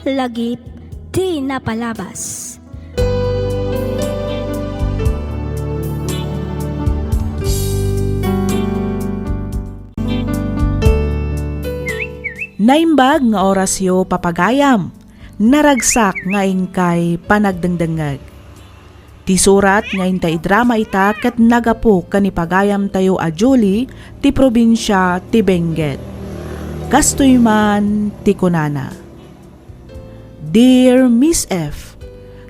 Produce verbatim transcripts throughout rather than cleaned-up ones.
Lagip ti napalabas. Naimbag nga orasyo, papagayam. Naragsak nga inkay panagdengdengngeg. Ti surat nga inta idrama ita ket nagapu ken ni pagayamtayo a Julie ti probinsia ti Benguet. Kastoy man ti kunana, Dear Miss F,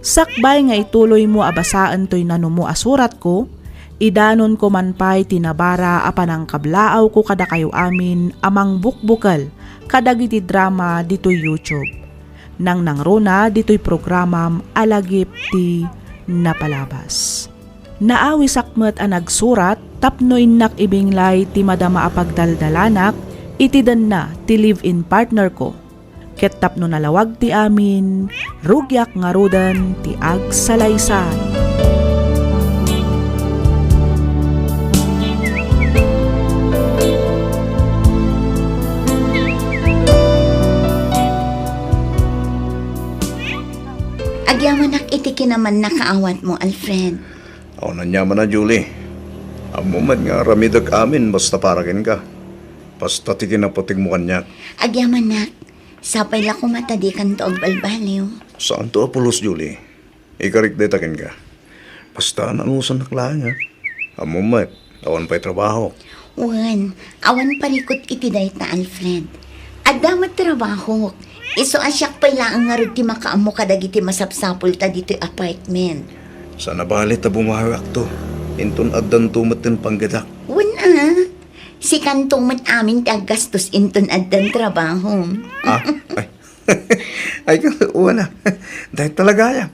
sakbay nga ituloymo a basaen toy nanumo a suratko, idanonko man pay ti nabara a panangkablaawko kadakayo amin a mangbukbukel kadagiti drama ditoy YouTube. Nangnangruna ditoy programam a Lagip ti Napalabas. Naawisak met a nagsurat tapno innak ibinglay ti madama a pagdaldalanak iti denna ti live-in partner ko. Ket tapno nalawag ti amin, rugiak ngaruden ti agsalaysay. Agyamanak iti kinamannakaawatmo, Alfred. Awan aniaman a, Julie. Ammom met nga aramidek amin basta para kenka. Basta ti kinaputegmo kaniak. Agyamanak, sapay la koma ta dikanto agbalbaliw. Saanto a pulos, Julie. Ikarik dayta kenka. Basta nanusannak laeng, a. Ammom met, awan pay trabaho. Wen, awan parikut iti dayta, Alfred. Adda met trabahok. Isu a siak pay laeng ngarud ti makaammo kadagiti masapsapulta ditoy apartment. Saan a bale ta bumawiakto. Inton addanto met ti panggedak. Wen a, sikanto met amin ti aggastos inton addan trabahom. Ah, ay. Ay, wala. Dahil talaga yan.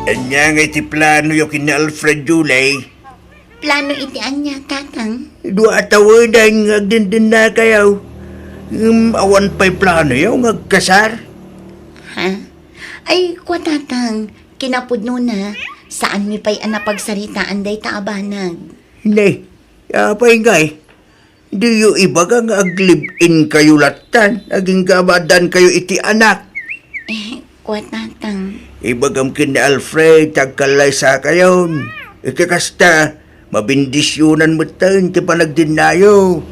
Ania nga iti planoyo ken ni Alfred, Julie? Plano iti ania, Tatang? Dua a tawenan nga agdendennakayo. Ngem awan pay planoyo nga agkasar? Ha? Ay, kua, Tatang, kinapudnona, saanmi pay a napagsaritaan dayta a banag. Ne, apay ngay? Diyo ibaga nga ag-live-in kayo lattan, agingga a maaddaankayo iti anak. Eh, kua, Tatang. Ibagam ken ni Alfred, agkallaysakayon. Iti kasta, mabendisyonan metten ti panagdennayo.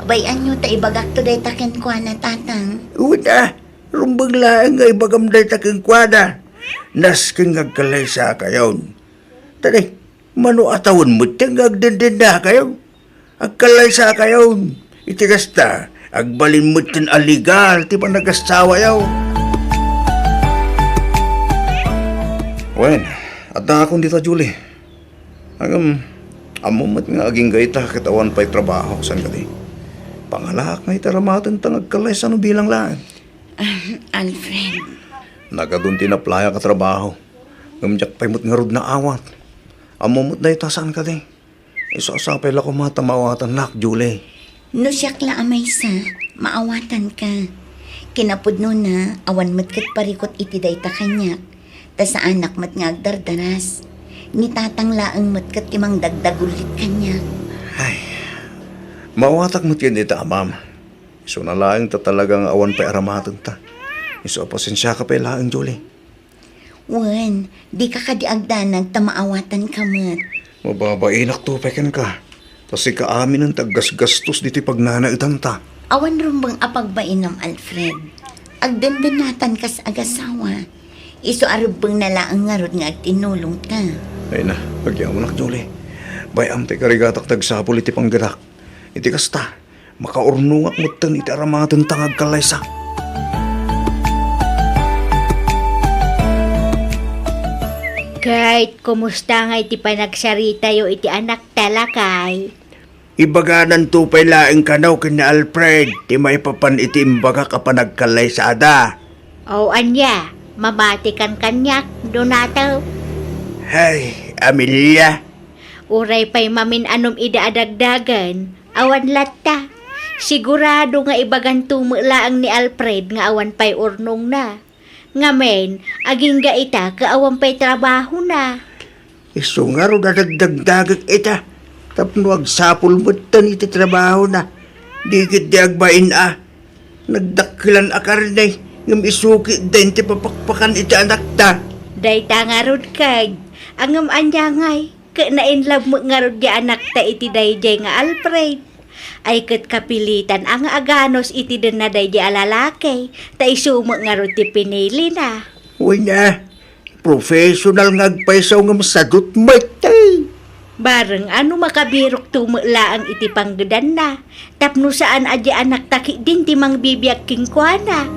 Bay-anyo ta ibagakto dayta kenkuana, Tatang. Uda, rumbeng laeng nga ibagam dayta kenkuana. Nasken nga agkallaysakayon. Tadi, mano a tawen metten nga agdendennakayon? Agkallaysakayon. Iti kasta, agbalin metten a legal ti panagasawayo. Wen, addaakon dita, Julie. Ngem, ammom met nga agingga ita ket awan pay trabaho, saan kadi? Pangalaak nga iti aramatenta nga agkallaysa no bilang laeng. Ah, Alfred. Nagadun ti inaplayak a trabaho. Ngem diak pay met ngarud naawat. Ammom met dayta, saan kadi? Isu a sapay la koma ta maawatannak, Julie. No siak la a maysa, maawatanka. Kinapudnona, awan met ket parikut iti dayta kaniak, ta saanak met nga agdardaras. Ni Tatang laeng met ket ti mangdagdagullit kaniak. Ay, maawatak met ken ita, Amam. Isuna laeng ta talaga nga awan pay aramatenta. Isu a pasensiaka pay laeng, Julie. Wen, dika kadi agdanag ta maawatanka met. Mababainak to pay kenka. Ta sika aminen ti aggasgastos ditoy pagnanaedanta. Awan rumbeng a pagbainam, Alfred. Agdendennatankas agasawa. Isu a rumbengna laeng ngarud nga agtinnulongta. Ay na, agyamanak, Julie. Bay-am ti karigatak ti agsapul iti panggedak. Iti kasta, makaurnongak metten iti aramatenta nga agkallaysa. Kate, kumusta ngay ti panagsaritayo iti anakta, lakay? Ibagananto pay laeng kano ken ni Alfred ti maipapan iti imbagak a panagkallaysada. O ania, mamatikan kaniak, Donato? Hay, Amelia. Uray pay mamin-anom ida a dagdagen, awan latta. Sigurado nga ibaganto met laeng ni Alfred nga awan pay urnongna. Ngamin, agingga ita ket awan pay trabahona. Isu ngarud a dagdagdagek ita. Tapno agsapul metten iti trabahona. Di ketdi agbain a. Nagdakkelan a karne, ngem isu ketdi ti papakpakan iti anakta. Dayta ngarud ket, ngem ania ngay, ket na-in love met ngarud ti anakta iti daydiay nga Alfred. Ay ket kapilitan a nga aganus iti denna daydiay a lalaki, ta isu met ngarud ti pinilina. Wen a, professional nga agpayso ngem sadut met. Bareng a no makabirokto met laeng iti panggedanna, tapno saan a di anakta ketdin ti mangbibiag kenkuana.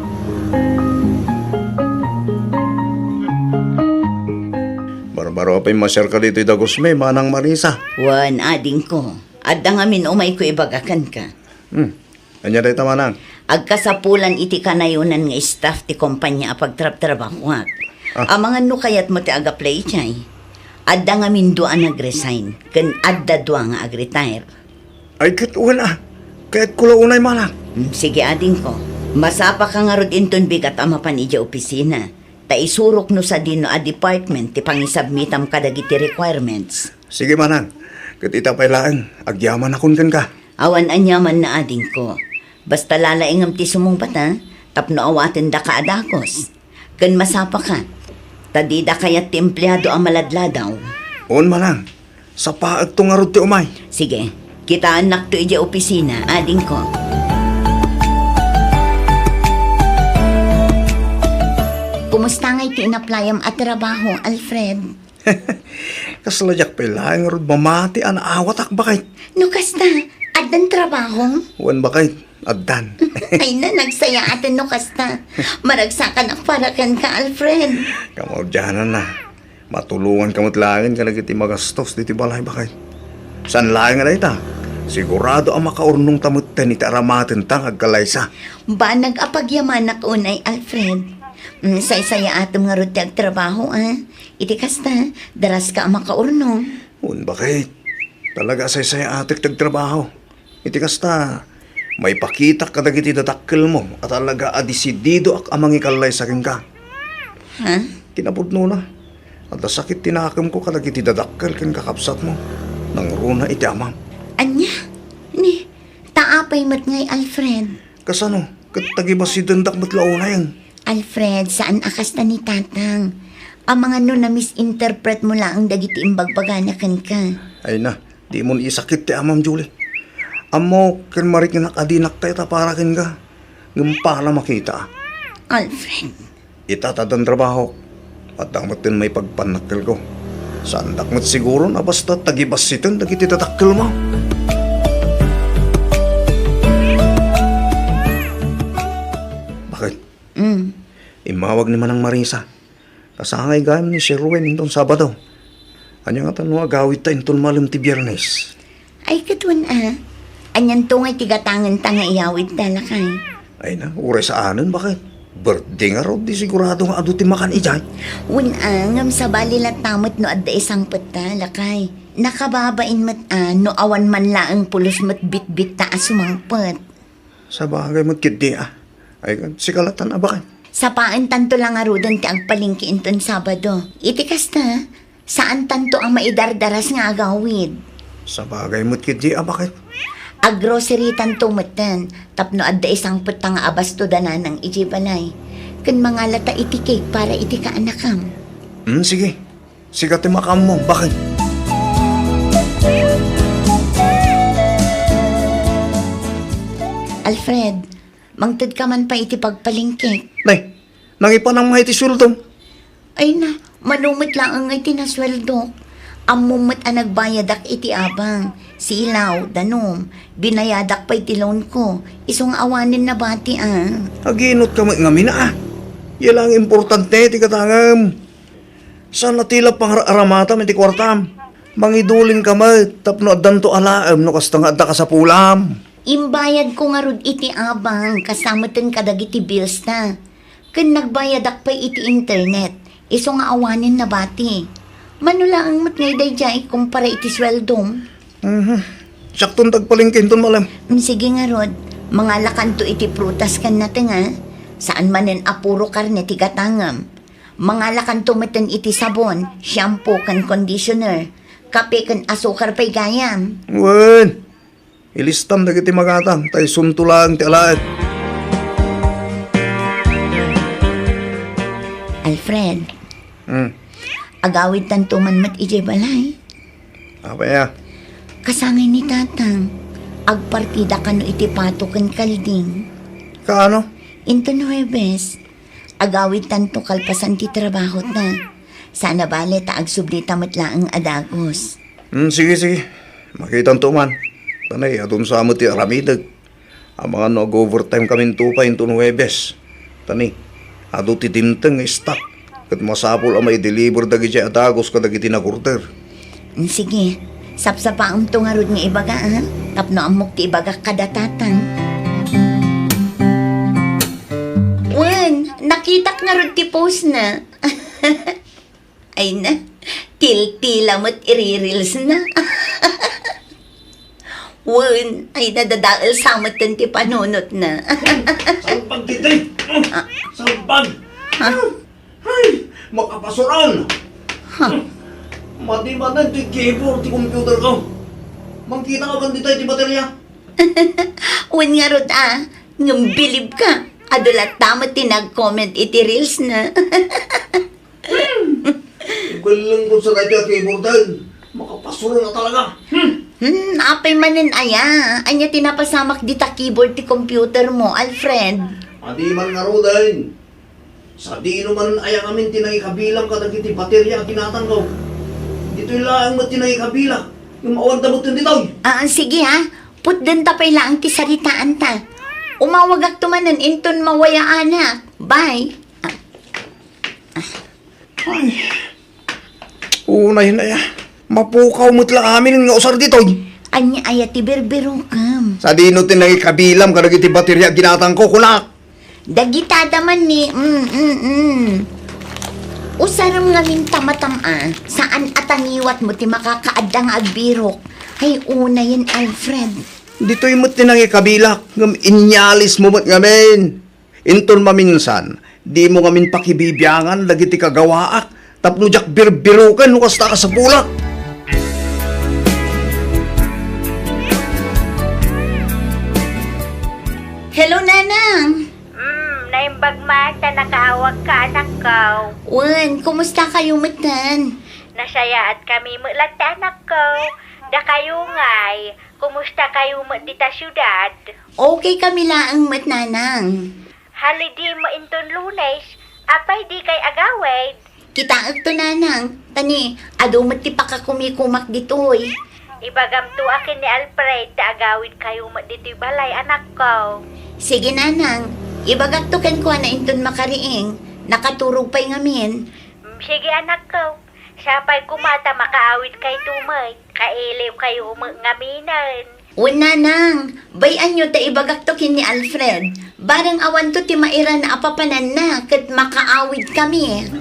Barbaro a pimmaserka ditoy dagusmi, Manang Marisa. Wen, adingko. Adda ngamin umayko ibaga kenka. Hmm. Ania dayta, Manang? Agkasapulan iti kanayonan nga staff ti kompania a pagtrabtrabahoak. Ah. Amangan no kayatmo ti agaplay idiay. Adda ngamin dua a nagresign, ken adda dua nga agretire. Ay, ket wen a. Kayatko la unay, Manang. Hmm, sige, adingko. Masapaka ngarud inton bigat a mapan idiay opisina. Ta isurok no sadino a department ti pangisubmitam kadagiti requirements. Sige, Manang. Ket ita pay laeng, agyamanakon kenka. Awan aniamanna, adingko. Basta lalaingem ti sumungbat, a, tapno awatendaka a dakes. Ken masapaka, ta dida kayat ti empleado a maladladaw. On, Manang. Sapaekto ngarud ti umay. Sige, kitaennakto idiay opisina, adingko. Kumusta ngay ti inaplayam a trabaho, Alfred? Kasla diak pay laeng ngarud mamati a naawatak, baket. No kasta, addan trabaho? Wen, baket, addan. Ay na, nagsayaaten no kasta. Maragsakanak para kenka, Alfred. Kamaudiananna. Matulonganka met laeng kadagiti magastos ditoy balay, baket. Saan laeng a dayta, sigurado a makaurnongta metten iti aramatenta nga agkallaysa. Banag a pagyamanak unay, Alfred. Mm, saysayaatem ngarud ti agtrabaho, a. Iti kasta, daraska a makaurnong. Wen, baket. Talaga a saysayaatek ti agtrabaho. Iti kasta, maipakitak kadagiti dadakkelmo a talaga a desididoak a mangikallaysa kenka. Ha? Kinapudnona, adda sakit ti nakemko kadagiti dadakkel ken kakabsatmo. Nangruna iti amam. Ania? Ni, ta apay met ngay, Alfred? Kasano? Ket tagibasitendak met la unay. Alfred, saan a kasta ni Tatang. Amangan no na-misinterpret mo laeng dagiti imbagbagana kenka. Ay na, dimon isakit ti amam, Julie. Ammok ken mariknak a dinak ta ita para kenka. Ngem para makita. Alfred. Ita ta addan trabahok. Adda metten maipagpannakkelko. Saandak met siguron a basta tagibasiten dagiti dadakkelmo. Baket? Mm. Immawag ni Manang Marisa. Kasangay gayam ni Sir Ruben inton Sabado. Ania ngata no agawidta inton malem ti Biernes? Ay, ket wen a. Anianto ngay ti gatangenta nga iyawidta, lakay? Ay na, uray saanen, baket? Birthday ngarud, di sigurado nga adu ti makan idiay. Wen a, ngem sabali latta met no adda isangpetta, lakay. Nakababain met a, no awan man laeng pulos met bitbitta a sumangpet. Sabagay met ketdi a. Ay, sika latan a, baket. Sapaentanto la ngaruden ti agpalengke inton Sabado. Iti kasta, saantanto a maidardaras nga agawid. Sabagay met ketdi a, baket. Aggrocerytanto metten, tapno adda isangpetta nga abasto da nanang idiay balay. Ken mangalata iti cake para iti kaanakam. Hmm, sige. Sika ti makaammo, baket. Alfred, mangtedka man pay iti pagpalengkek. Nay, nangipanam nga iti sueldom? Ay na, mano met laeng nga iti nasueldok. Ammom met a nagbayadak iti abang, silaw, danum, binayadak pay ti loan ko, isu nga awanen nabati a. Aginutka met ngamin a. Iya laeng importante ti gatangem. Saan a ti la pangar-aramatam iti kuartam. Mangiduling ka met tapno addanto alaem no kasta nga adda kasapulam. Imbayadko ngarud iti abang, kasta metten kadagiti bills ta. Ken nagbayadak pay iti internet, isu nga awanen nabati. Mano laeng met ngay daydiay kumpara iti sueldom? Mhm. Siakton ti agpalengke inton malem. Mm, sige ngarud, mangalakanto iti prutas ken nateng a. Saan manen a puro karne ti gatangem. Mangalakanto metten iti sabon, shampoo, ken conditioner. Kape ken asukar pay gayam. Wen, ilistam dagiti magatam, ta isunto laeng ti alaen. Alfred, Hmm. agawidtanto man met idiay balay. Apay a? Kasangay ni Tatang, agpartida kano iti Pato ken Kalding. Kaano? Inton Huwebes, agawidtanto kalpasan ti trabahota. Saan a bale ta agsublita met laeng a dagus. Hmm, sige, sige. Makitanto man. Tanay, adun sa met ti aramidek. Amangan no ag-overtime kaminto pay inton Huwebes. Tani, adu ti dimteng nga stock. Ket masapul a maideliver dagiti a dagus kadagiti nag-order. Sige, sapsapaamto ngarud nga ibaga, a? Tapno ammok ti ibagak kada Tatang. Wen, nakitak ngarud ti post na. Ay na, tiltila met iri-reels na. Wen, ay na, dadael sa met ti panunot na. Salbag ditoy! Ah. Salbag! Ha? Ay, makapasuran! Ha? Madi manen ti keyboard ti computer ko. Mangkita ka man ditoy ti baterya? Wen ngarud a, ngem bilib ka. Adu latta met ti nag-comment iti reels na. Hmm. Ibelleng ko sa daytoy a keyboarden. Makapasuro na talaga. Hmm. Hmm, apay manen aya? Ania ti napasamak dita keyboard ti computer mo, Alfred? Adi man ngaruden. Sadino manen aya ngamin ti nangikabilang kadagiti baterya a ginatangko. Ditoy laeng met ti nangikabilang. Ngem awan da met ditoy. Ah, sige ha. Putdenta pay laeng ti saritaanta. Umawagakto manen inton mawayaanak. Bye. Ay. Unay na ya. Mapukaw met la amin nga usar ditoy. Ania aya ti birbirokem? Sadino ti nangikabilang kadagiti baterya a ginatangko, kunak? Dagita da man ni, mm, mm, mm. Usarem ngamin ta matam-a, saan a taniwat mo ti makakaadda nga agbirok. Ay, unayen, Alfred. Ditoy met ti nangikabilak, ngem inyalis mo met ngamin. Inton maminsan, dimo ngamin pakibibiangan dagiti kagawaak tapno diak birbiroken no kasta a kasapulak. Hello, Nanang! Hmm, naimbag man ta nakaawagka, anakko. Wen, kumusta kayo metten? Nasayaat kami met latta, anakko. Dakayo ngay, kumusta kayo met dita siudad? Okay kami laeng met, Nanang. Holiday mo inton Lunes, apay dikay agawid? Kitaekto, Nanang. Tani, adu met ti pakakumikumak ditoy. Ibagamto a ken ni Alfred ta agawid kayo met ditoy balay, anakko. Sige, Nanang. Ibagakto kenkuana inton makariing. Nakaturog pay ngamin. Mm, sige, anakko. Sapay koma ta makaawid kayto met. Kailiw kayo met ngaminen. Wen, Nanang, bay-anyo ta ibagakto ken ni Alfred. Bareng awanto ti mairana a papananna ket makaawid kami.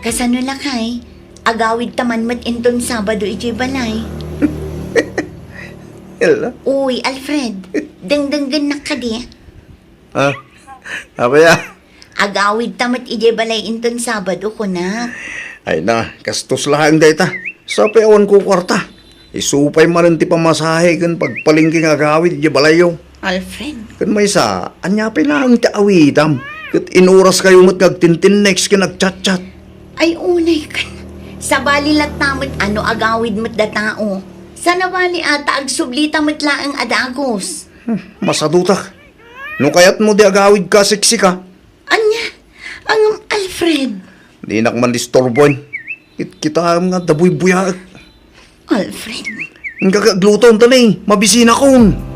Kasano, lakay? Agawid ta man met inton Sabado idiay balay. Ella? Uy, Alfred, dengdenggennak kadi? Ah, apay a? Agawid ta met idiay balay inton Sabado, kunak. Ay na, kastos laeng dayta. Sapay awan ko kuarta. Isu pay manen ti pamasahe ken pagpalengke nga agawid idiay balayyo. Alfred. Ken maysa, ania pay laeng ti awidam? Ket inuras kayo met nga agtintinnext ken agchatchat. Ay, unay ken. Sabali latta met a no agawid met da tao. Saan a bali a ta agsublita met laeng a dagus. Hmm, masadutak. No kayatmo di agawidka a seksika. Ania? Ngem, Alfred. Dinak man disturboen. Kitkitaem nga adda buybuyaek. Alfred. Inka agluto, tani, mabisinakon.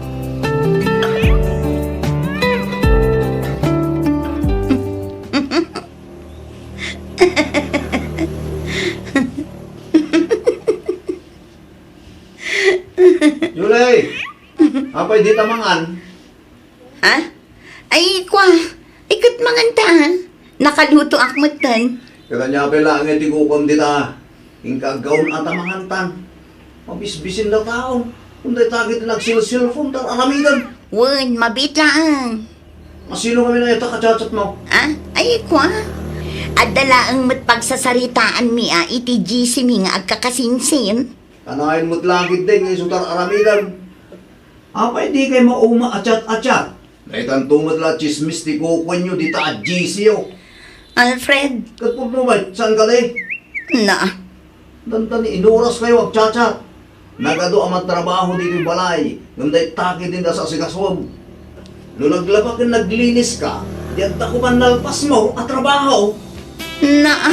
Julie! Apay dita mangan? Ha? Ay, kua, ay, ket manganta, ha? Nakalutoak metten. Ket ania pay laeng ti kukuam dita? Inka aggaon a ta mangantan. Mabisbisin da tao. Kun dayta ket nagsil-cellphone, ta aramiden. Wen, mabiit laeng. Masino kami na ita kachatchat mo? Ah? Ay, kua? Adda laeng met pagsasaritaanmi a iti G C mi nga agkakasinsin. Kanayon met la ketdi nga isu ti ar-aramidem. Apay dikay mauma a chat a chat? Daytanto met la a tsismis ti kukuenyo dita a G C yo. Alfred. Ket pudno met, saan kadi? Na. Dandani inoraskayo agchat-chat. Nagadu a magtrabaho ditoy balay, ngem dayta ketdi ti asikasuem. No naglaba ken nagliniska, di adda koma nalpasmo a trabaho. Naa.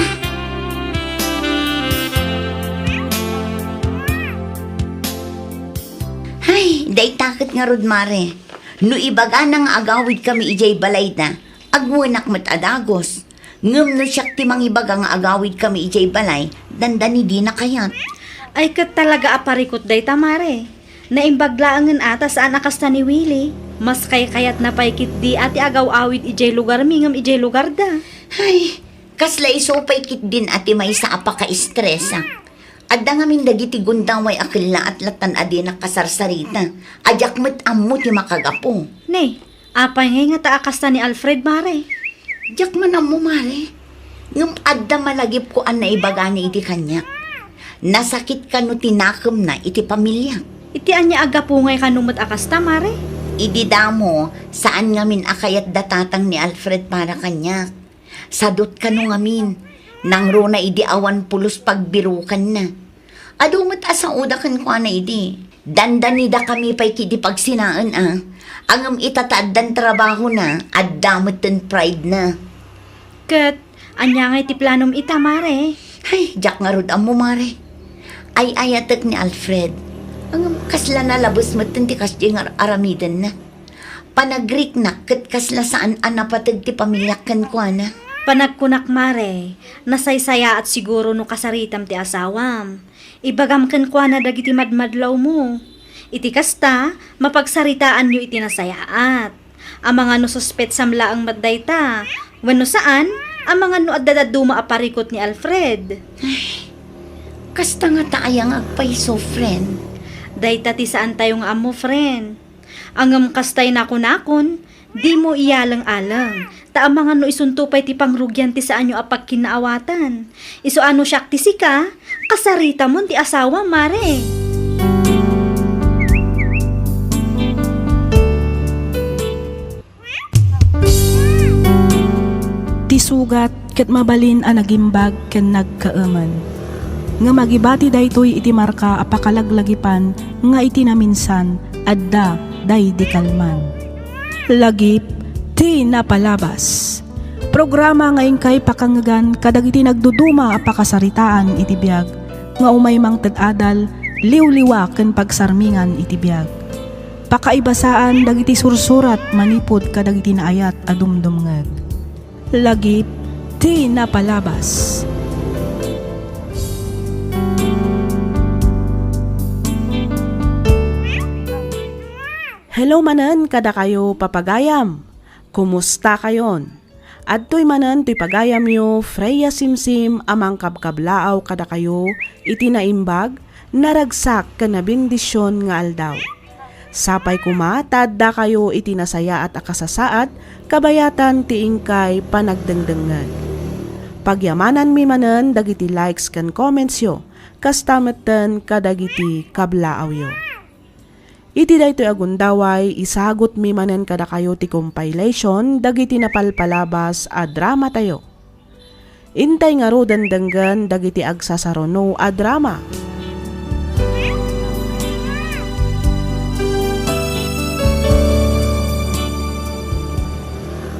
Hay, dayta ket ngarud, mare. No ibagana nga agawidkami idiay balayda, agwenak met a dagus. Ngem no siak ti mangibaga nga agawidkami idiay balay, dandani dina kayat. Ay, ket talaga a parikut dayta, mare. Naimbag laengen a ta saan a kasta ni Willie. Mas kaykayatna pay ketdi a ti agaw-awid idiay lugarmi ngem idiay lugarda. Ay, kasla isu pay ketdin a ti maysa a pakaistresak. Adda ngamin dagiti gundaway a kellaat latta a dinak kasarsarita, a diak met ammo ti makagapu. Ne, apay ngay ngata a kasta ni Alfred, mare? Diak man ammo, mare. Ngem adda malagipko a naibagana idi kaniak. Nasakit kano ti nakemna iti pamiliak. Iti ania a gapu ngay kano met a kasta, mare? Idi damo, saan ngamin a kayat da tatang ni Alfred para kaniak. Sadut kano ngamin, nangruna idi awan pulos pagbirukanna. Adu met a saoda kenkuana idi. Dandanidakami pay ketdi pagsinaen a. Ngem ita ta addan trabahona, adda metten pride na. Ket, ania ngay ti planom ita, mare? Hay, diak ngarud ammo, mare. Ay-ayatek ni Alfred. Ngem kasla nalabes metten ti kasdiay nga ar-aramidenna. Panagriknak ket kasla saan a napateg ti pamiliak kenkuana. Panagkunak, mare, nasaysayaat siguro no kasaritam ti asawam. Ibagam kenkuana dagiti madmadlawmo. Iti kasta, mapagsaritaanyo iti nasayaat. Amangan no suspetsam laeng met dayta, wenno saan, amangan no adda dadduma a parikut ni Alfred. Ay, kasta ngata aya nga agpayso, friend? Dayta ti saantayo nga ammo, friend. Ngem kastay nakunakon, dimo iyaleng-aleng, ta amangan no isunto pay ti pangrugian ti saanyo a pagkinnaawatan. Isu a no siak ti sika, kasaritamon ti asawam, mare. Ti sugat ket mabalin a nagimbag ken nagkaemen. Ngem agibati daytoy iti marka a pakalaglagipan nga iti naminsan, adda daydi kalman. Lagip ti napalabas. Programa nga inkay pakangngegan kadagiti nagduduma a pakasaritaan iti biag nga umay mangted adal, liwliwa ken pagsarmingan iti biag. Pakaibasaan dagiti sursurat manipud kadagiti naayat a dumdumngeg. Lagip ti napalabas. Hello manen kadakayo, papagayam. Kumusta kayon? Adtoy manen toy pagayamyo, Freya Simsim, a mangkabkablaaw kadakayo iti naimbag, naragsak ken nabendision nga aldaw. Sapay koma ta addakayo iti nasayaat a kasasaad kabayatan ti inkay panagdengdengngeg. Pagyamananmi manen dagiti likes ken commentsyo, kasta metten kadagiti kablaawyo. Iti daytoy a gundaway, isagutmi manen kadakayo ti compilation dagiti napalpalabas a dramatayo. Intay ngaruden denggen dagiti agsasaruno a drama.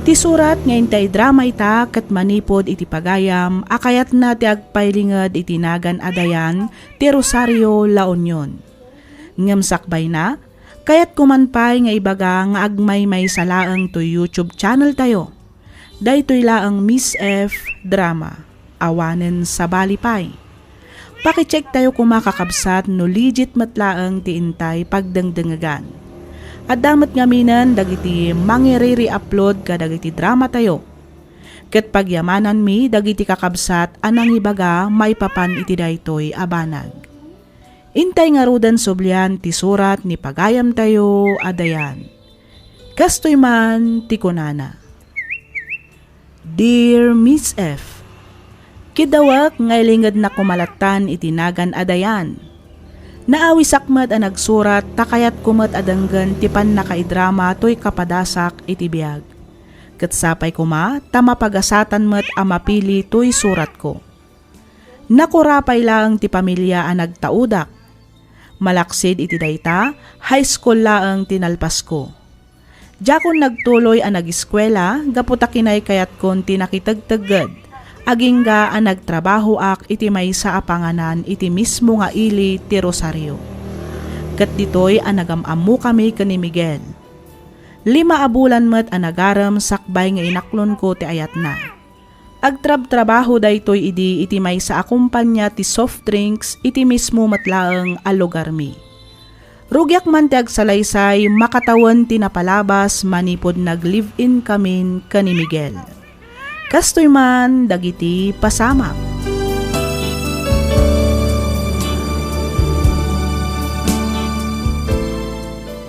Ti surat nga intay drama ita ket manipud iti pagayam a kayatna ti agpailinged iti nagan a Dayan ti Rosario La Union. Ngem sakbayna, kayatko man pay nga ibaga nga agmaymaysa laeng toy YouTube channeltayo. Daytoy laeng Miss F Drama. Awanen sabali pay. Pakichecktayo koma, kakabsat, no legit met laeng ti intay pagdengdengegan. Adda met ngaminen dagiti mangiriri-upload kadagiti dramatayo. Ket pagyamananmi dagiti kakabsat a nangibaga maipapan iti daytoy a banag. Intay ngaruden sublian ti surat ni pagayamtayo a Dayan. Kastoy man ti kunana, Dear Miss F, Kiddawek nga ilingednak koma lattan iti nagan a Dayan. Naawisak met a nagsurat ta kayatko met a denggen ti pannakaidrama toy kapadasak iti biag. Ket sapay koma ta mapagasatan met a mapili toy suratko. Nakurapay laeng ti pamilia a nagtaudak. Malaksid iti dayta, high school laeng ti nalpasko. Diakon nagtuloy a nagiskuela gapu ta kinaykayatkon ti nakitegtegged, agingga a nagtrabahoak iti maysa a panganan iti mismo nga ili ti Rosario. Ket ditoy a nagam-ammokami ken ni Miguel. Lima a bulan met a nagarem sakbay nga inaklonko ti ayatna. Agtrabtrabaho daytoy idi iti maysa a kompania ti soft drinks iti mismo met laeng a lugarmi. Rugiak man ti agsalaysay makatawen ti napalabas manipud nag-live-in kamin ken ni Miguel. Kastoy man dagiti pasamak.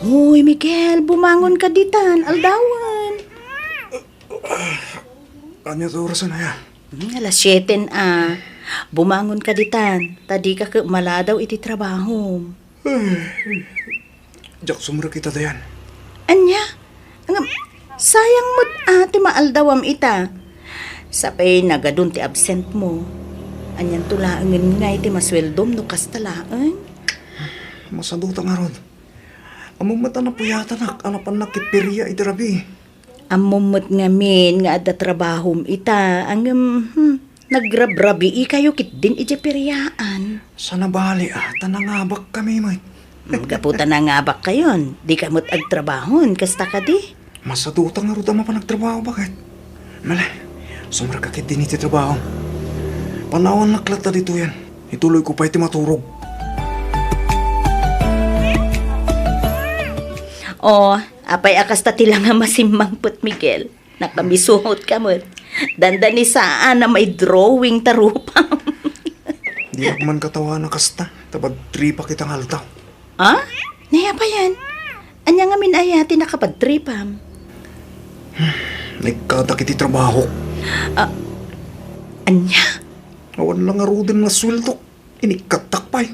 Hoy, Miguel, bumangon ka ditan, aldawen. Ania ti orasen aya? Hmm, alas siete a. Bumangon ka ditan, ta dika ket maladaw iti trabahom. Diak sumrek ita, Dayan. Ania? Ngem, sayang met a ti maaldawam ita. Sapay nagadun ti absent mo. Anianto laengen ngay ti masueldom no kasta laeng? Masaduta ngarud. Ammom met a napuyatanak a napannak ket feria iti rabii. Ammom met ngamin nga adda trabahom ita, ngem, hmm, nagrabrabiikayo ketdin idiay feriaan. Saan a bale a, ta nangabakkami met. Hmm, gapu ta nangabakkayon, dika met agtrabahon, kasta kadi? Masaduta ngarud a mapan agtrabaho, baket? Mala, sumrekka ketdin iti trabaho. Panawannak latta ditoyen. Ituloyko pay ti maturog. O, apay a kasta ti la nga masimmangpet, Miguel? Nakamisuot ka met. Dandanisaan a may drawing ta rupam. Diak man katawaen a kasta, ta bad trip a kita nga aldaw. Ha? Nayapayan? Ania ngamin aya ti nakabadtripam? Naikkatak iti trabahok. Ah, ania? Awan la ngaruden nga sueldok. Inikkattak pay.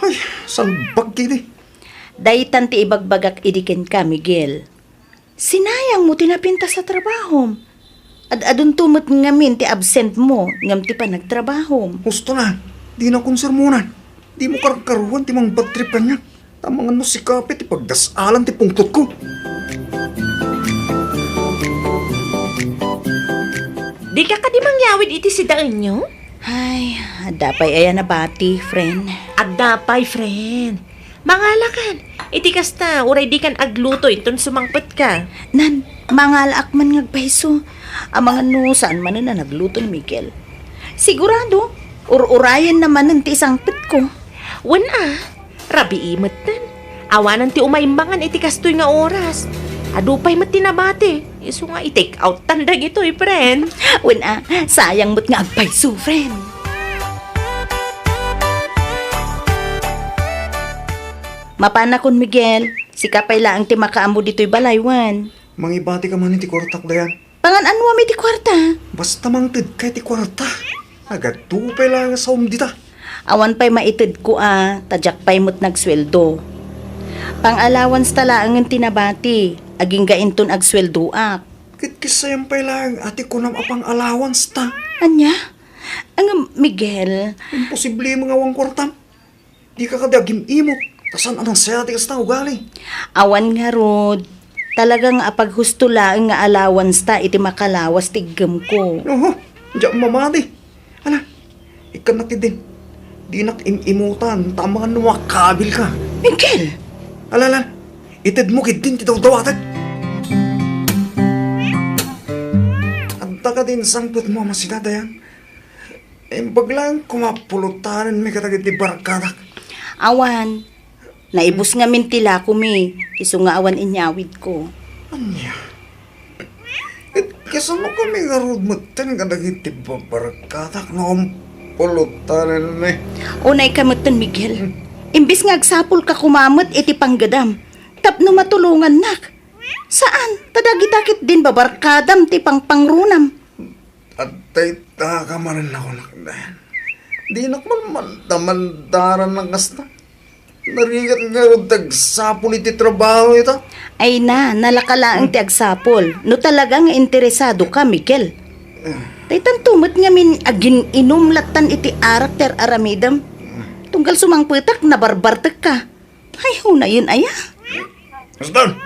Ay, salbag idi. Daytan ti ibagbagak idi kenka, Miguel. Sinayang mo ti napintas a trabahom. Ad-adunto met ngamin ti absent mo ngem ti panagtrabahom. Husto na, dina konsermonan. Dimo karkaruan ti mangbadtrip kaniak. Ta amangan no sika pay ti pagdas-alan ti pungtotko. Dika kadi mangyawid iti sidaenyo? Ay, adda pay aya nabati, friend. Adda pay, friend. Mangalakan. Iti kasta, uray dikan agluto inton sumangpetka. Nan, mangalaak man nga agpayso. Amangan no saan manen a nagluto ni Miguel. Sigurado, ur-urayenna manen ti isangpetko. Wen a, rabii metten. Awanan ti umay mangan iti kastoy nga oras. Adu pay met ti nabati. Isu nga i-take out tan dagitoy, friend. Wen a, sayang met nga agpayso, friend. Mapanakon, Miguel. Sika pay laeng ti makaammo ditoy balay, wen. Mangibati ka man iti kuartak, Dayan. Pangan-anuam iti kuarta? Basta mangted ka iti kuarta. Nagadu pay laeng a saom dita. Awan pay maitedko a, ta diak pay met nagsueldo. Pang-allowance ta laengen ti nabati, agingga inton agsueldoak. Ket kasayam pay laeng a ti kunam a pang-allowance ta. Ania? Ngem, Miguel. Imposible nga awan kuartam. Dika kadi agim-imot, ta saan a nasayaat ti kasta nga ugali. Awan ngarud, talaga nga apaghusto laeng nga allowance ta iti makalawas ti iggemko. Oho, diak mamati. Ala, ikkannak ketdin. Dinak im-imutan, ta amangan no makabil ka. Miguel! Ala, ala, itedmo ketdin ti dawdawatek. Adda kadin sangpetmo a masida, Dayan? Imbag laeng koma pulotanenmi kadagiti barkadak. Awan. Naibus ngamin ti lakomi, isu nga awan inyawidko. Ania? Ket kasano kami ngarud metten kadagiti barkadak no pulotanenmi? Unay ka metten, Miguel. Hmm. Imbes nga agsapulka koma met iti panggadam, tapno matulongannak. Saan, ta dagita ketdin babarkadam ti pangpangrunam. Adda Taka manen ako, nak, Dayan. Dinak man mandamandaran ng kasta. Narigat nga rod tagsapul iti trabaho ita. Ay na, nalaka laeng ti agsapul. No talaga nga interesado ka, Miguel. Daytanto met ngamin agin-inum lattan iti arak ti ar-aramidem. Tunggal sumangpetak, nabarbartek ka. Ay, hunayen aya? Asdan,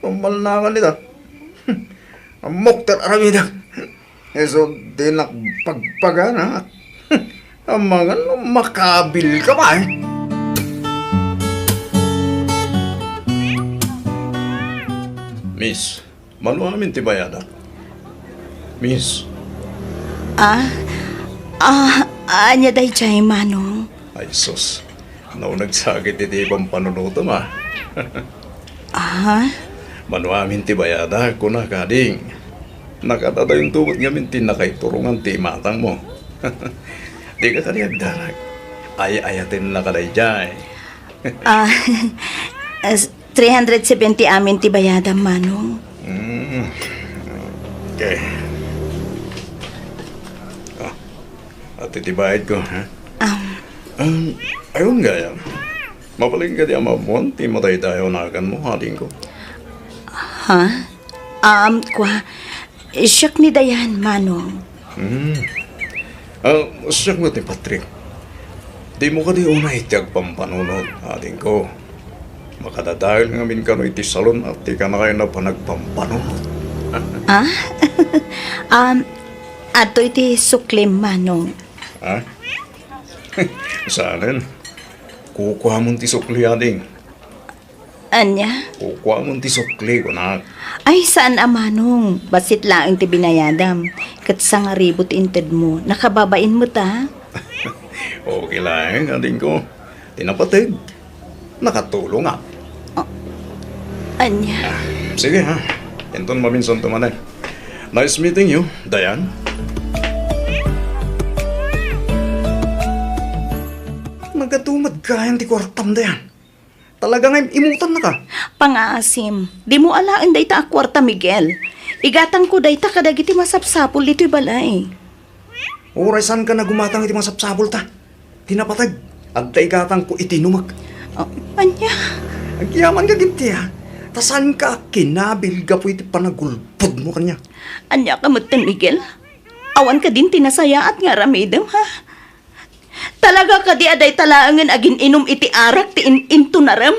tumalnakan ita. Ammok ti ar-aramidek. Isu dinak pagpagana. Amangan no makabil ka ba, eh? Miss, mano amin ti bayadak? Miss. Ah, ah, ania daydiay, Manong? Ay, sus. No, nagsakit iti pampanunotem, ah. Ah? Mano amin ti bayadak, kuna kading. Nakadadayon to met ngamin ti nakaiturongan ti imatangmo. Dika kadi agdanag. Ay-ayatenna ka daydiay. Ah, as-, three hundred seventy amin ti bayadam, Manong. Mm. Okay. Ah, ati ti bayad ko, ha? Um. Um, ayun gayam. Mabalin kadi a maammuan ti madaydayaw a naganmo, adingko? Ha? Um, kwa, siak ni Dayan, Manong. Hmm. Ah, siak met ni Patrick. Dimo kadi unay ti agpampanunot, adingko. Makadadael ngamin kano iti salon a ti kanakayna panagpampanunot. Ah? Um, adtoy ti suklim, Manong. Ha? Saanen? Kukuamon ti sukli, ading. Ania? Kukuamon ti sukli, kunak. Ay, saan a, Manong. Bassit laeng ti binayadam. Ket sangaribu ti intedmo. Nakababain met, a. Okay laeng, adingko. Ti napateg, nakatulongak. Oh, ania? Ah, sige, ha. Inton maminsan to manen. Nice meeting you, Dayan. Nagatumad kayan ti kuartam, Dayan. Talaga nga im-, imutannaka. Pangaasim, dimo alaen dayta a kuarta, Miguel. Igatangko dayta kadagiti masapsapul ditoy balay. Uray saanka nga gumatang iti masapsapulta. Ti napateg, adda igatangko iti inumek. Ah, ania? Agyamanka ketdi, a. Ta saanka a kinabil gapu iti panagulbodmo kaniak. Ania ka metten, Miguel? Awan kadin ti nasayaat nga aramidem, ha? Talaga kadi a dayta laengen agin-inum iti arak ti in-, intunarem?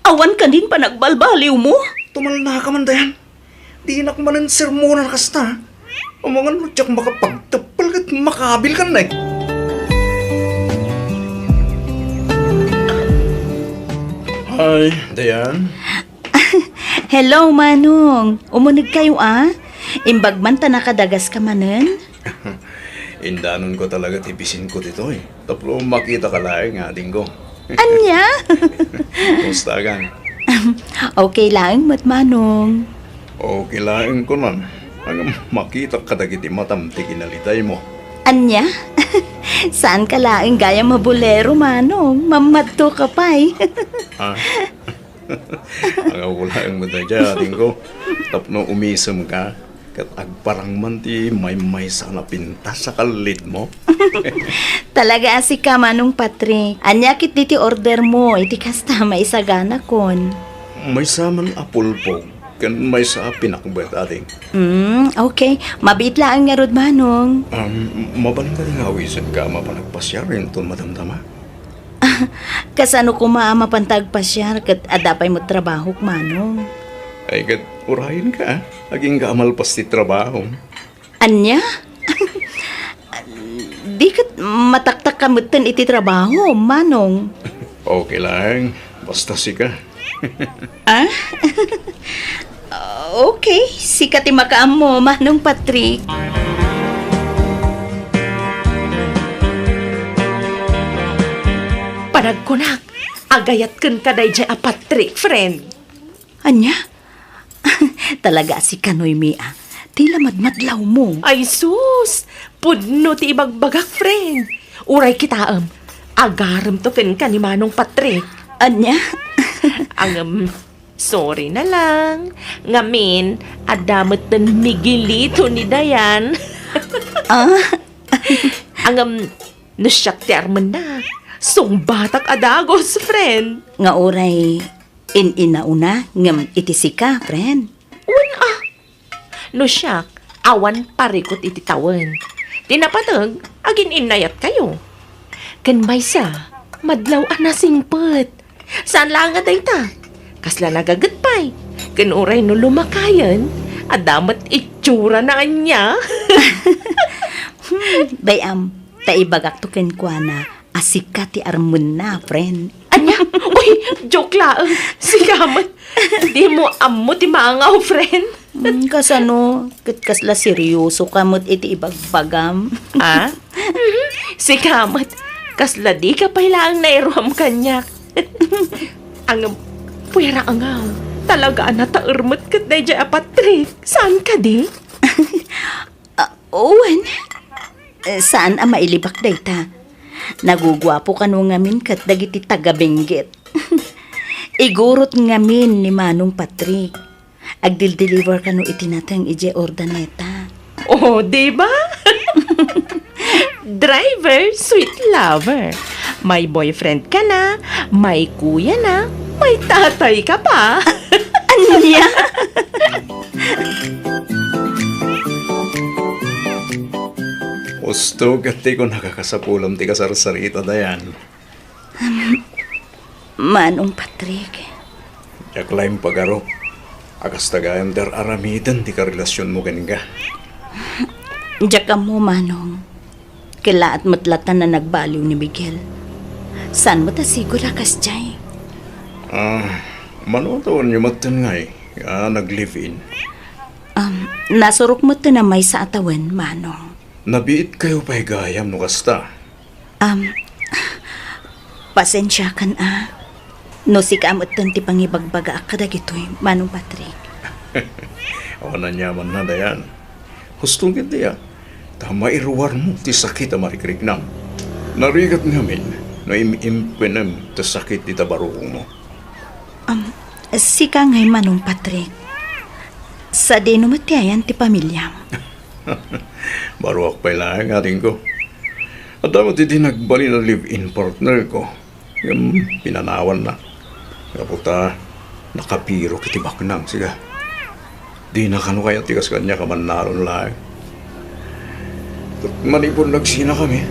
Awan kadin panagbalbaliwmo? Tumalnaka man, Dayan. Dinak manen sermonan a kasta. Amangan no diak makapagteppel ket makabilkan, eh. Hi, Dayan. Hello, Manong. Umunegkayo, a? Imbag man ta nakadagaska manen? Indanonko talaga ti bisinko ditoy. Tapno makitaka laeng nga adingko. Ania? Kumusta kan? Okay laeng met, Manong. Okay laeng kunan. Ngem makitak kadagiti matam ti kinalitaymo. Ania? Saanka laeng gayam a bolero, Manong. Mammadtoka pay. Ah. Angawulaeng met daydiay, adingko. Tapno umisemka, ket agparang man ti maymaysa a napintas a kallidmo. Talaga a sika, Manong Patrick. Ania ketdi ti ordermo iti kasta a maisaganakon? Maysa man a pulpog, ken maysa a pinakbet, ading. Mm, okay. Mabiit laeng ngarud, Manong. Um, mabalin kadi nga awisenka a mapan agpasiar inton madamdama? Kasano koma a mapanta agpasiar ket adda pay met trabahok, Manong? Ay, ket urayenka, a. Agingga a malpas ti trabahom. Ania? Di ket mataktak ka metten iti trabahom, Manong. Okay laeng. Basta sika. Ah? Okay, sika ti makaammo, Manong Patrick. Panagkunak, agayat kenka daydiay a Patrick, friend. Ania? Talaga a sika, Noemi, a. Ti la madmadlawmo. Ay sus! Pudno ti ibagbagak, friend. Uray kitaem, agaremto kenka ni Manong Patrick. Ania? Ngem, sorry na lang. Ngamin, adda metten Miguelito ni Dayan. Ah? Ngem, no siak ti armenna, sungbatak a dagus, friend. Nga uray in-inauna ngem iti sika, friend. Wen a, no siak, awan parikut iti tawen. Ti napateg, agin-innayatkayo. Ken maysa, madlaw a nasingpet. Saan laeng a dayta. Kasla nagaget pay. Ken uray no lumakayen, adda met itsurana ania. Hmm, bay-am, ta ibagakto kenkuana a sika ti armenna, friend. Ania? Uy, joke laeng. Sika met. Dimo ammo ti maangaw, friend. Hmm, kasano? Ket kasla seryoso ka met iti ibagbagam. Ah? Sika met. Kasla dika pay laeng nairuam kaniak. Ngem, puera angaw. Talaga a nataer met ket daydiay a Patrick. Saan kadi? Ah, wen, eh, saan a mailibak dayta. Naguguapo kano ngamin ket dagiti taga-Benguet. Igurot ngamin ni Manong Patrick. Agdildeliver kano iti nateng idiay Urdaneta. Oh, di ba? Driver, sweet lover. May boyfriend ka na, may kuya na, may tatay ka pa. Ania? Usto ket ti kunaka, kasapulem ti kasarsarita, Dayan. Manong Patrick. Diak la impagarup a kasta gayam ti ar-aramiden ti karelasionmo kenka. Diak ammo, Manong. Kellaat met latta a nagbaliw ni Miguel. Saan met a sigud a kasdiay. Ah, mano a tawenyo metten ngay a nag-live-in? Um, nasurok metten a maysa a tawen, Manong. Nabiitkayo pay gayam no kasta? Um, pasensiakan a. No sika metten ti pangibagbagaak kadagitoy, Manong Patrick. Awan aniamanna, Dayan. Husto ketdi a, ta mairuarmo ti sakit a marikriknam. Narigat ngamin no im-impenem ti sakit dita barukongmo. Um, sika ngay, Manong Patrick. Sadino met ti ayan ti pamiliam? Baruak pay laeng, adingko. Adda met idi nagbalin a live-in partner ko. Ngem pinanawanna. Gapu ta nakabirok iti baknang, sika. Dina kano kayat ti kas kaniak a mannalon laeng. Ket manipud nagsinakami,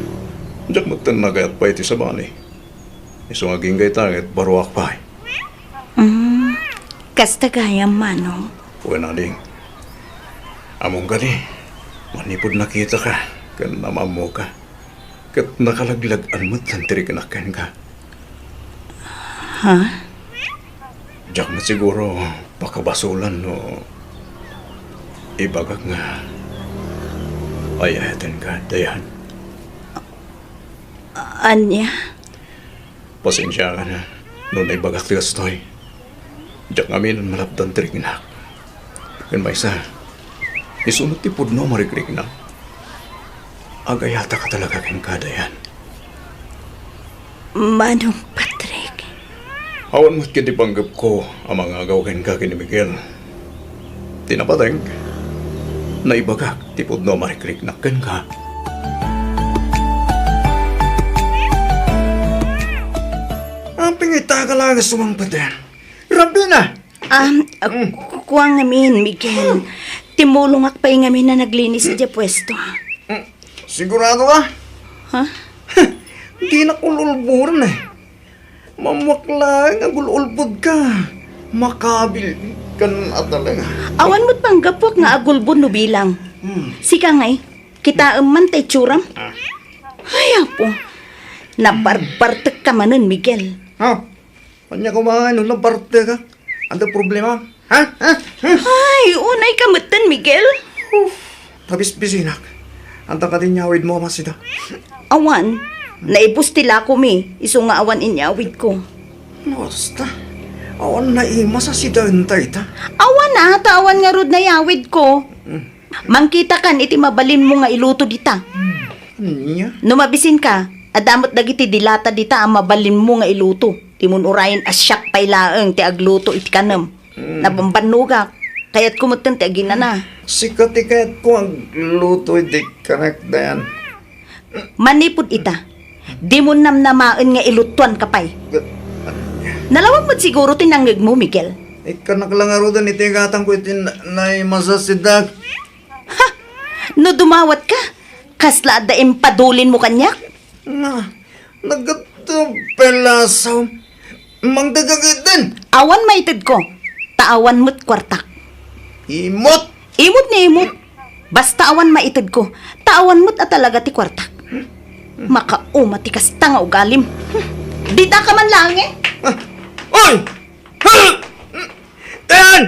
diak metten nagayat pay iti sabali. Isu nga agingga ita ket baruak pay. Mm, kasta gayam, Manong. Wen, ading. Ammom kadi, manipud nakitaka ken nam-ammoka, ket nakalaglag-an met ti riknak kenka. Ha? Diak met siguro pakabasolan no ibagak nga ay-ayatenka, Dayan. Ania? Pasensiakan a no naibagak ti kastoy. Diak ngamin malapdan ti riknak. Ken maysa, isu met ti pudno a marikriknak. Agayataka talaga kenka, Dayan. Manong Patrick. Awan met ketdi panggepko a mangagaw kenka ken ni Miguel. Ti napateg, naibagak ti pudno a marikriknak kenka. Apay nga ita ka laeng a sumangpet, eh? Rabbi na! Um, uh, ku-, kua ngamin, Miguel. Timulongak pay ngamin a naglinis idiay puesto. Mm, sigurado ka? Ha? Dinak ul-ulboren, eh. Mammuak laeng a gul-ulbodka. Makabil kan a talaga. Awan met panggapuak nga agulbod no bilang. Hmm. Sika ngay, kitaem man ta itsuram. Ah. Ay, apo. Nabarbartekka manen, Miguel. Ha? Ania koma no nabartekka? Adda problema? Ha? Ha? Ha? Ay, unay ka metten, Miguel. Uf, tabisbisinak. Adda kadi inyawidmo a masida? Awan. Naibus ti lakomi, isu nga awan inyawidko. Basta, awan naimas a sidaenta ita. Awan a, ta awan ngarud nayawidko. Hmm. Mangkitakan iti mabalinmo nga iluto dita. Hmm. Ania? No mabisinka, adda met dagiti dilata dita a mabalinmo nga iluto. Ti mun-urayen a siak pay laeng ti agluto iti kanem. Mm. Nabambannogak. Kayatko metten ti aginana. Sika ti kayatko agluto iti kanek, Dayan. Manipud ita, dimo namnamaen nga iluttuanka pay. Nalawag met siguro ti nangngegmo, Miguel. Ikkanak la ngaruden iti gatangko iti na-, naimasasidak. Ha! No dumawatka, kasla adda impadulinmo kaniak? Na, naggatta pelasaw. Mangdagagid din. Awan maitedko, ta awan met kuartak. Imot! Imot nga imot. Basta awan maitedko, ta awan met a talaga ti kuartak. Makauma ti kasta nga ugalim. Dita ka man laeng, eh. Ah, oy! Yan!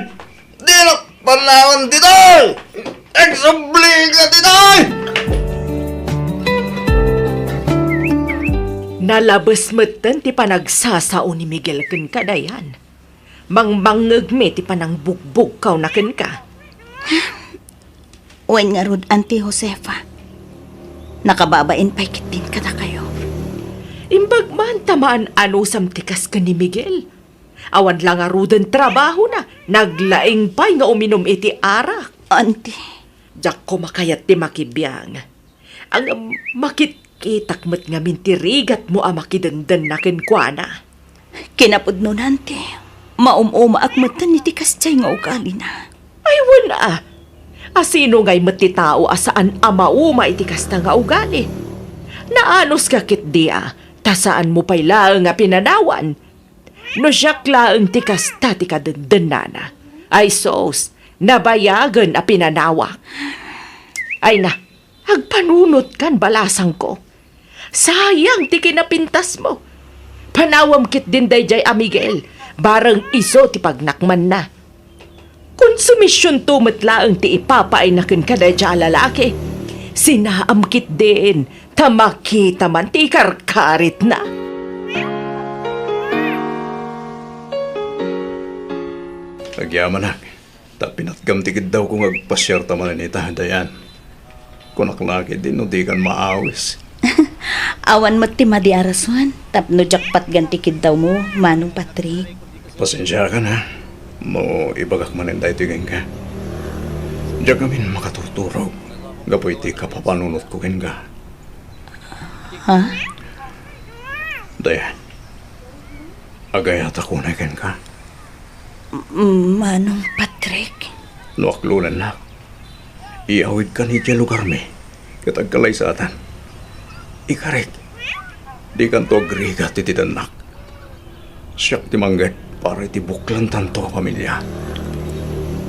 Di na panawan ditoy! Agsubli ka ditoy! Nalabes metten ti panagsasao ni Miguel kenka, Dayan. Mangmangngegmi ti panangbugbugkawna kenka. Wen ngarud, Auntie Josefa, nakababain pay ketdin kadakayo. Imbag man ta maan-anusam ti kas ken ni Miguel. Awan la ngaruden trabahona, naglaing pay nga uminum iti arak. Auntie. Diakko makayat ti makibiang. Ngem makitkitak met ngamin ti rigatmo a makidendenna kenkuana. Kinapudno, Auntie, maum-umaak metten iti kasdiay nga ugalina. Ay, wen a. A sino ngay met ti tao a saan a mauma iti kasta nga ugali? Naanuska ketdi a, ta saanmo pay laeng a pinanawan. No siak laeng ti kasta ti kadendennana, ay sus, nabayagen a pinanawak. Ay na, agpanunotkan, balasangko. Sayang ti kinapintasmo. Panawam ketdin daydiay a Miguel, bareng isu ti pagnakmanna. Konsumisionto met laeng ti ipapaayna kenka daydiay a lalaki. Sinaam ketdin, ta makita man ti ikarkaritna. Agyamanak, ta pinatgam ti kiddawko nga agpasiarta manen ita, Dayan. Kunak la ketdi no dikan maawis. Awan met ti madi a rason tapno diak patgan ti kiddawmo, Manong Patrick. Pasensiakan, ha, no ibagak manen daytoy kenka. Diak ngamin makaturturog gapu iti kapapanunotko kenka. Ha? Dayan, agayatak unay kenka. M-, Manong Patrick? No aklulannak, iyawidkan idiay lugarmi ket agkalaysatan. Ikarik, dikanto agrigat iti dannak. Siak ti mangged para iti buklantanto a pamilia.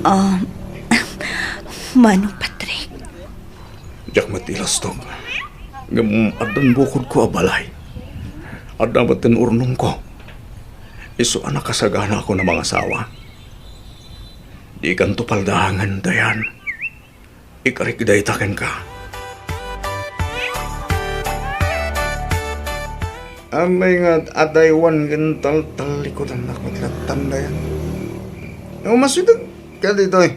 Ah, Manong Patrick. Diak met ilustog. Ngem addan bukodko a balay. Adda met ti urnongko. Isu a nakasaganaakon a mangasawa. Dikanto paldaangen, Dayan. Ikarik dayta kenka. Amay nga adaywan ken taltallikudan a met lattan, Dayan. Umasideg ka ditoy.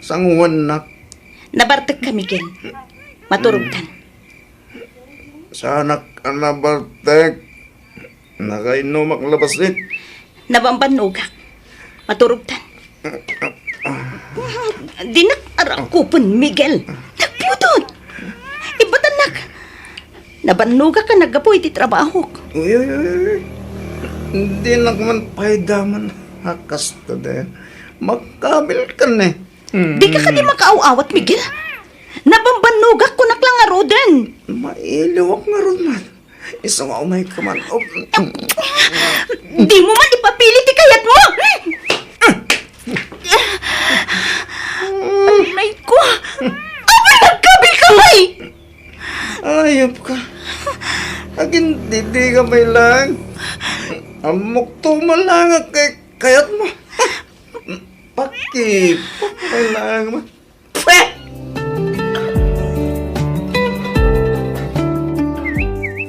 Sanguannak. Nabartek ka, Miguel. Maturog kan. Saanak a nabartek. Nakainnumak la bassit. Nabambannogak. Maturog tan. Dinak arakupen, Miguel. Nagpudot. Ibatannak. Nabannogak a naggapu iti trabahok. Uy, uy, uy, uy. Dinak man pay daman a kasta den. Makabil ka ne. Dika kadi makaaw-awat, Miguel? Nabambannogak, kunak la ngaruden. Mailiwak ngarud man. Isu nga umay ka man. Oh. Dimo man ipapili ti kayatmo. Ay, ko. Apay, nagkabil ka, bay? Ayop ka. Agindidi ka, bay lang. Ammok to man lang kay kayatmo. Pakipok, bay lang. Pwe!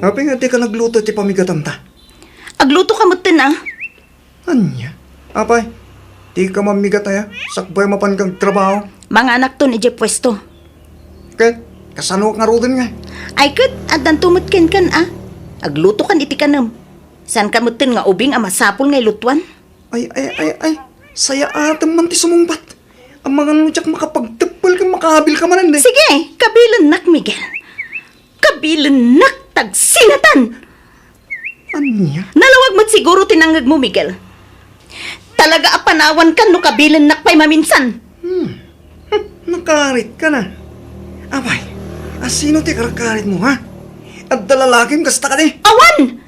Apay nga dika nagluto iti pamigatanta? Agluto ka metten, a. Ania? Apay, dika mammigat aya? Sakbay mapan kag trabaho? Manganakton idiay puesto. Ket, kasanoak ngaruden nga? Ay ket, addanto met kenkan, a. Agluto kan iti kanem. Saan ka metten nga ubing a masapul nga ilutuan? Ay, ay, ay, ay. Sayaatem man ti sumungbat. Amangan no diak makapagteppel ken makabil ka manen, eh. Sige, kabilennak, Miguel. Kabilennak tagsinatan! Ania? Nalawag met siguro ti nangngegmo, Miguel. Talaga a panawankan no kabilennak pay maminsan. Hmm. Hmm, nakaritka na. Apay, asino ti karkaritmo, ha? Adda lalakim kasta kadi? Awan!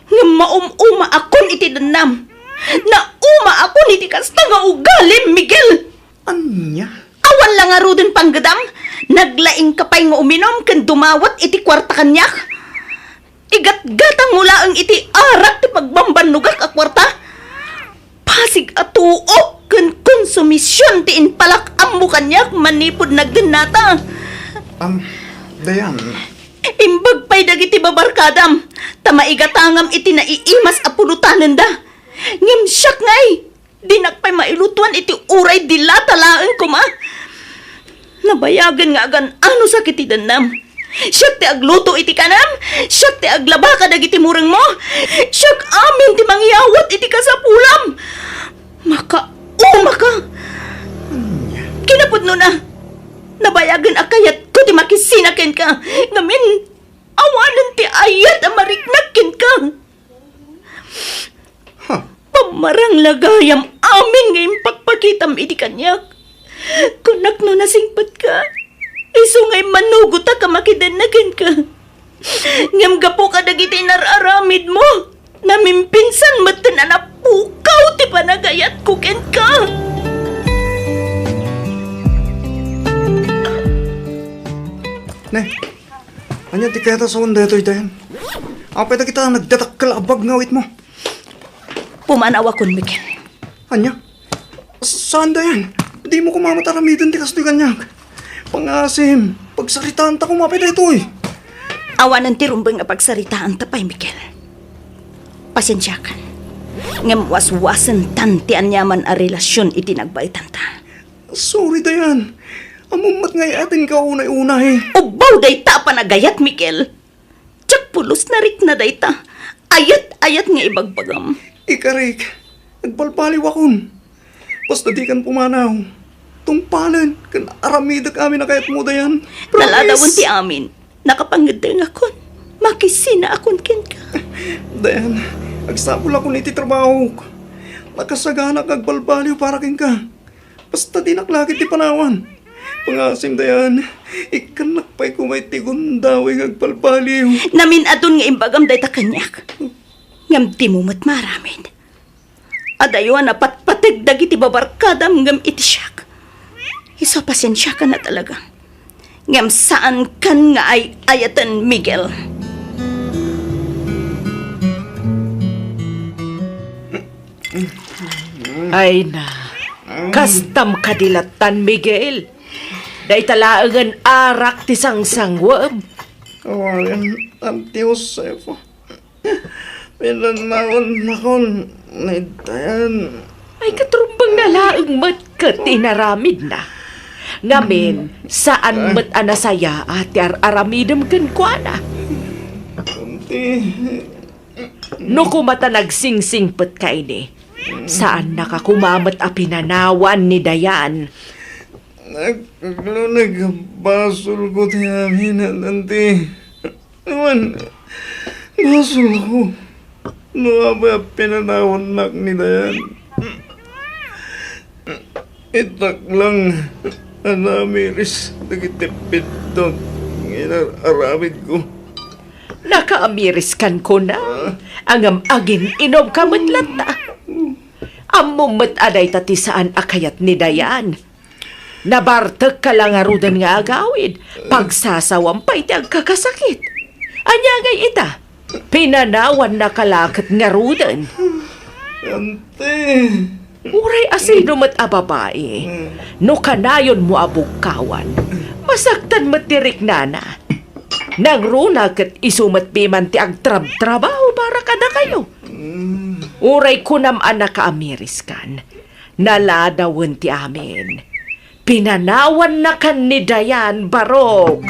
Ngem maum-umaakon iti dennam. Naumaakon iti kasta nga ugalim, Miguel. Ania? Awan la ngaruden panggedam. Naglaingka pay nga uminum ken dumawat iti kuarta kaniak. Igatgatangmo laeng iti arak ti pagbambannogak a kuarta. Pasig a tuok ken konsumision ti impalak-ammo kaniak manipud nagdennata. Am, Dayan. Imbag pay dagiti babarkadam, ta maigatangam iti naiimas a pulotanenda. Ngem siak ngay, dinak pay mailutuan iti uray dilata laeng koma. Nabayagen nga agan-anusak iti dennam. Siak ti agluto iti kanam, siak ti aglaba kadagiti murengmo, siak amin ti mangyawat iti kasapulam. Makaumaka! Kinapudnona, nabayagen a kayatko ti makisina kenka, ngamin, awanen ti ayat a mariknak kenka. Ha? Pammarang la gayam amin nga impakpakitam idi kaniak. Kunak no nasingpetka, isu nga immanugotak a makidenna kenka. Ngem gapu kadagiti inar-aramidmo, namimpinsan metten a napukaw ti panagayatko kenka. Ne, ania ti kayat a sawen daytoy, Dayan? Apay dagita nagdadakkel a bag nga awitmo? Pumanawakon, Miguel. Ania? Saan, Dayan? Dimo koma met aramiden ti kastoy kaniak. Pangasim, pagsaritaanta koma pay daytoy. Awanen ti rumbeng a pagsaritaanta pay, Miguel. Pasensiakan. Ngem waswasentan ti aniaman a relasion iti nagbaetanta. Sorry, Dayan. Ammom met nga ay-ayatenka unay-unay. Ubbaw dayta a panagayat, Miguel. Diak pulos narikna dayta. Ayat-ayat nga ibagbagam. Ikarik, agbalbaliwakon. Basta dikan pumanaw. Tungpalen ken aramidek amin a kayatmo, Dayan. Promise. Naladawen ti amin. Nakapangeddengakon. Makisinaakon kenka. Dayan, agsapulakon iti trabahok. Nakasaganak nga agbalbaliw para kenka. Basta dinak la ketdi panawan. Pangasim, Dayan, ikkannak pay koma iti gundaway nga agbalbaliw. Namin-adun nga imbagam dayta kaniak. Ngem dimo met maaramid. Adayo a napatpateg dagiti babarkadam ngem iti siak. Isu a pasensiakan a talaga. Ngem saankan nga ay-ayaten, Miguel. Ay na, kastam kadi lattan, Miguel. Dayta laengen arak ti sangsangwem. Awanen, Auntie Josefa. Pinanawannakon ni Dayan. Ay, katrumbeng na laeng met ket inaramidna. Ngamin, saan met a nasayaat ti ar-aramidem kenkuana. Auntie, No koma ta nagsingsingpetka idi, saannaka koma met a pinanawan ni Dayan. Nag-, nagluneg a basolko ti amin, Auntie. Wen, basolko no apay a pinanawannak ni Dayan. Itak lang a namiris dagiti piddut nga inar-aramidko. Nakaamiriskan, kunam, ngem agin-inumka met latta. Ammom met a dayta ti saan a kayat ni Dayan. Nabartekka la ngaruden nga agawid, pagsasawam pay ti agkakasakit. Ania ngay ita? Pinanawannaka la ket ngaruden. Auntie. Uray asino met a babai, no kanayonmo a bugkawan, masaktan met ti riknana. Nangruna ket isu met piman ti agtrabtrabaho para kadakayo. Uray kunam a nakaamiriskan, naladawen ti amin. Pinanawannakan ni Dayan, barok.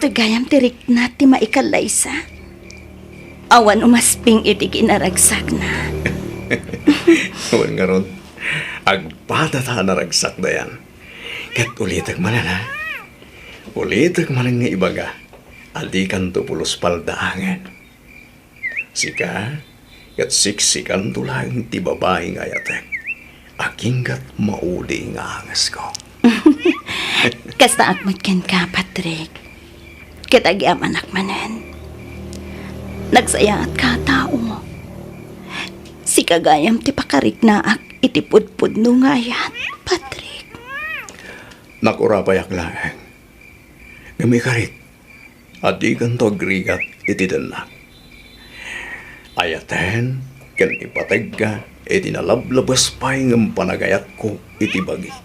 Gayam ti rikna ti maikallaysa. Awan umasping iti kinaragsakna. Wen ngarud, agpadata a naragsak, Dayan. Ket ulitek manen, ha? Ulitek manen nga ibaga a dikanto pulos paldaangen. Sika, ket siksikanto laeng ti babai nga ayatek. Aginggat maudi nga angesko. Kastaak met kenka, Patrick. Ket agyamanak manen. Nagsayaatka a tao. Sika gayam ti pakariknaak iti pudpudno nga ayat, Patrick. Nakurapayak laeng. Ngem ikarik, a dikanto agrigat iti dennak. Ayaten ken ipategka iti nalablabes pay ngem panagayatko iti bagi.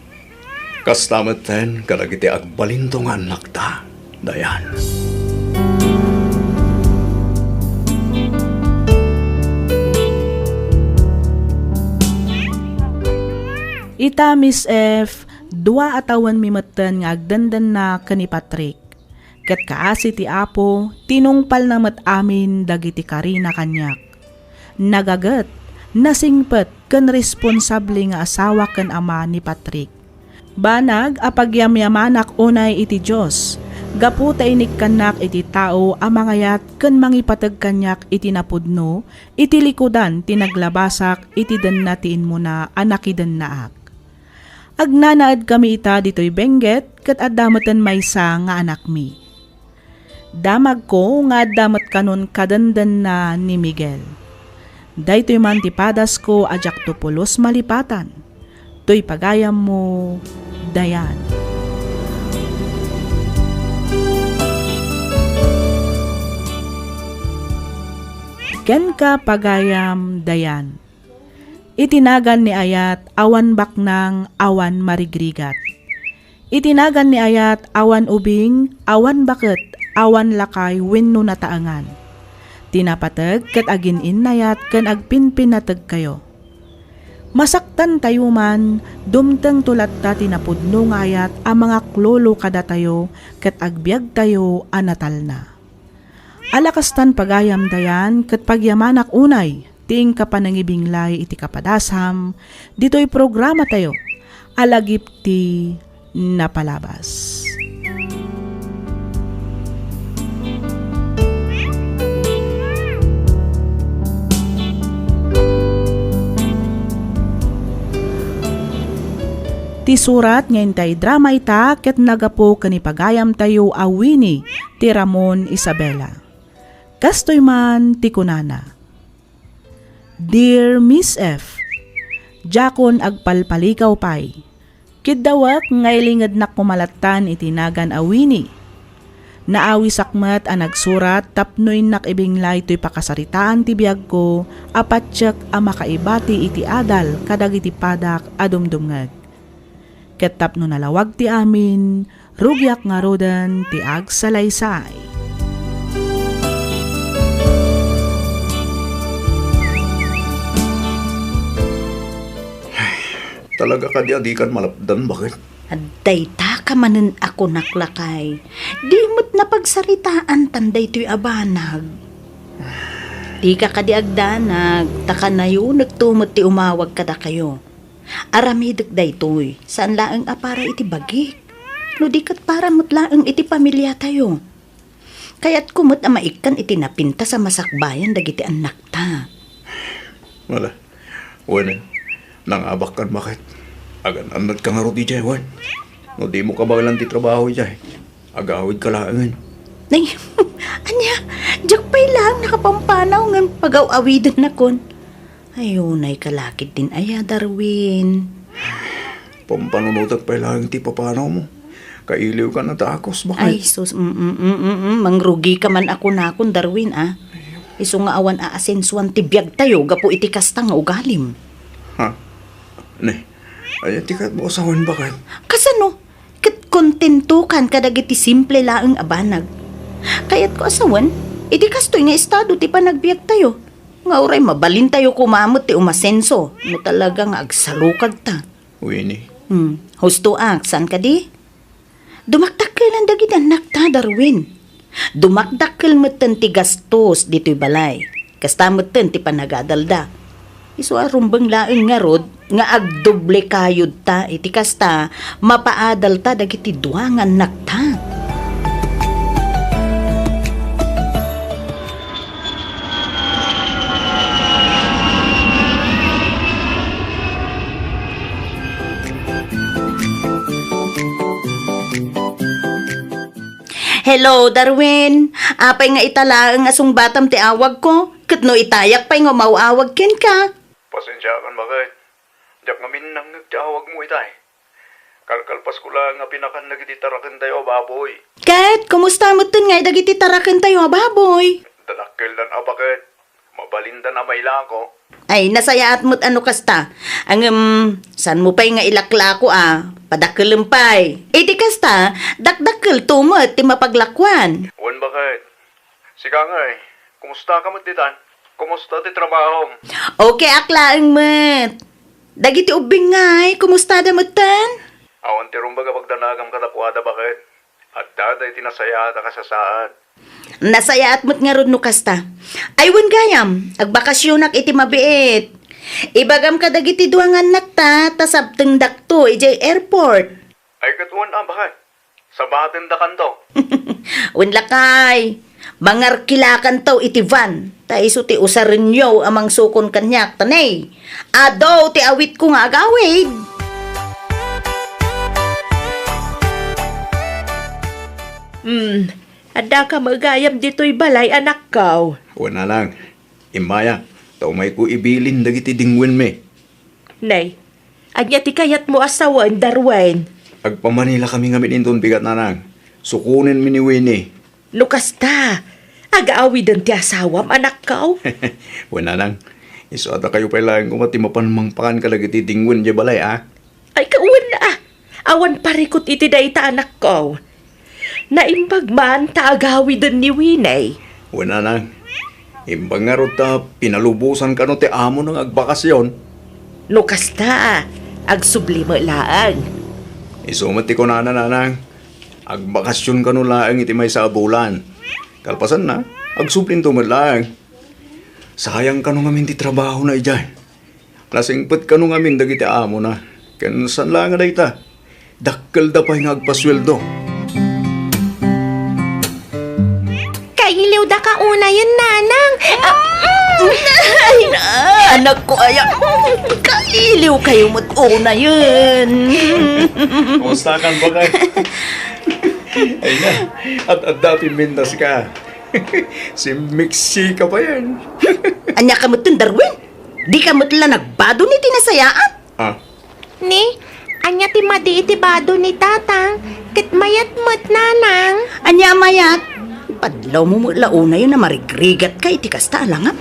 Kasta metten kadagiti agbalinto nga annakta, Dayan. Ita, Miss F, dua a tawenmi metten nga agdendenna ken ni Patrick. Ket kaasi ti Apo, tinungpalna met amin dagiti karina kaniak. Nagaget, nasingpet, ken responsable nga asawa ken ama ni Patrick. Banag a pagyamyamanak unay iti Dios, gapu ta inikkannak iti tao a mangayat ken mangipateg kaniak iti napudno iti likudan ti naglabasak iti denna ti immuna a nakidennaak. Agnanaedkami ita ditoy Benguet ket adda meten maysa nga anakmi. Damagko nga adda met kanon kadendenna ni Miguel. Daytoy man ti padasko a diakto pulos malipatan. Toy pagayammo, Dayan. Kenka, pagayam, Dayan. Iti nagan ni ayat, awan baknang, awan marigrigat. Iti nagan ni ayat, awan ubing, awan baket, awan lakay wenno nataengan. Ti napateg ket agin-innayat ken agpinpinnategkayo. Masaktantayo man, dumtengto latta ti napudno nga ayat a mangaklolo kadatayo ket agbiagtayo a natalna. Ala kastan pagayam, Dayan, ket pagyamanak unay ti inka panangibinglay iti kapadasam ditoy programatayo a Lagip ti Napalabas. Ti surat nga inta idrama ita ket nagapu ken ni pagayamtayo a Winnie ti Ramon Isabela. Kastoy man ti kunana, "Dear Miss F, diakon agpalpalikaw pay. Kiddawek nga ilingednak koma lattan iti nagan a Winnie. Naawisak met a nagsurat tapno innak ibinglay toy pakasaritaan ti biagko a patiek a makaibati iti adal kadagiti padak a dumdumngeg. Ket tapno nalawag ti amin, rugiak ngaruden ti agsalaysay." Talaga kadi a dikan malapdan, baket? Dayta ka manen a kunak, lakay. Di met napagsaritaan tan daytoy a banag. Dika kadi agdanag, ta kanayonekto met ti umawag kadakayo. Aramidek daytoy, saan laeng a para iti bagik, no di ket para met laeng iti pamiliatayo. Kayatko met a maikkan iti napintas a masakbayan dagiti annakta. Wala. Wen, nangabakkan, baket? Agan-annadka ngarud idiay, wen? No dimo kabaelan ti trabaho idiay, agawidka laengen. Ay, ania, diak pay laeng nakapampanaw ngem pagaw-awidennakon. Ay, unay ka la ketdin aya, Darwin. Pampanunotek pay laeng ti papanawmo. Kailiwka a dakes, baket? Ay, sus, mm, mm, mm, mm, mm. Mangrugika man a kunakon, Darwin, a. Isu nga awan aasensuan ti biagtayo gapu iti kasta nga ugalim. Ha? Ne, aya ti kayatmo a sawen, baket? Kasano? Ket kontentokan kadagiti simple laeng a banag. Kayatko a sawen, iti kastoy nga estado ti panagbiagtayo, nga uray mabalintayo koma met ti umasenso no talaga nga agsalukagta. Winnie. Hmm, hustoak, saan kadi? Dumakdakkelan dagiti annakta, Darwin. Dumakdakkel metten ti gastos ditoy balay. Kasta metten ti panagadalda. Isu a rumbeng laeng ngarud nga agdoble kayodta iti kasta, mapaadalta dagiti dua nga annakta. Hello, Darwin. Apay nga ita laeng a sungbatam ti awagko? Ket no itayak pay nga umaw-awag kenka? Pasensiakan, baket. Diak ngamin nangngeg ti awagmo itay. Kalkalpasko laeng a pinakan dagiti tarakentayo a baboy. Ket kumusta metten ngay dagiti tarakentayo a baboy? Dadakkeldan a, baket. Mabalindan a mailako. Ay, nasayaat met a no kasta. Ngem, saanmo pay nga ilaklako a? Padakkelem pay. Iti kasta, dakdakkelto met ti mapaglakuan. Wen, baket. Sika ngay, kumusta ka met ditan? Kumusta ti trabahom? Okay ak laeng met. Dagiti ubbing ngay, kumustada metten? Awan ti rumbeng a pagdanagam kadakuada, baket. Adda daytoy nasayaat a kasasaad. Nasayaat met ngarud no kasta. Ay, wen gayam, agbakasionak iti mabiit. Ibagam kadagiti dua nga annakta, ta sabtengdakto idiay airport. Ay, ket wen a, baket. Sabatendakanto. Wen lakay, mangarkilakanto iti van, ta isu ti usarenyo a mangsukon kaniak, ta ne, adu ti awitko nga agawid. Hmm, addaka met gayam ditoy balay, anakko? Wen, nanang, immaya, ta umayko ibilin dagiti dingwenmi. Nay, ania ti kayatmo a sawen, Darwin? Agpamanilakami ngamin inton bigat, nanang. Sukonenmi ni Winnie. No kasta, agaawiden ti asawam, anakko? Wen, nanang, isu a dakayo pay laeng koma ti mapan mangpakan kadagiti dingwen idiay balay, a? Ay, kawen a! Awan parikut iti dayta, anakko. Naimbag man ta agawiden ni Winnie. Wen, nanang, imbag ngarud ta pinalubosan kano ti amona nga agbakasion. No kasta, agsubli met laeng. Isu met ti kunana, nanang, agbakasion kano laeng iti maysa a bulan. Kalpasanna, agsublinto met laeng. Sayang kano ngamin ti trabahona idiay. Nasingpet kano ngamin dagiti amona, ken saan laeng a dayta, dakkelda pay nga agpasueldo. Kailiwdaka unayen, nanang. Ah, mm. Ay, na, anakko aya. Kailiwkayo met unayen. Kumusta kan, baket? Ay na, at adda ti mindas ka. Simmiksi ka pay. Ania ka metten, Darwin? Dika met la nagbadon iti nasayaat? Ah. Ni, ania ti madi iti bado ni Tatang? Ket mayat met, nanang. Ania a mayat? Padlawmo met la unayen a marigrigatka iti kasta a langam.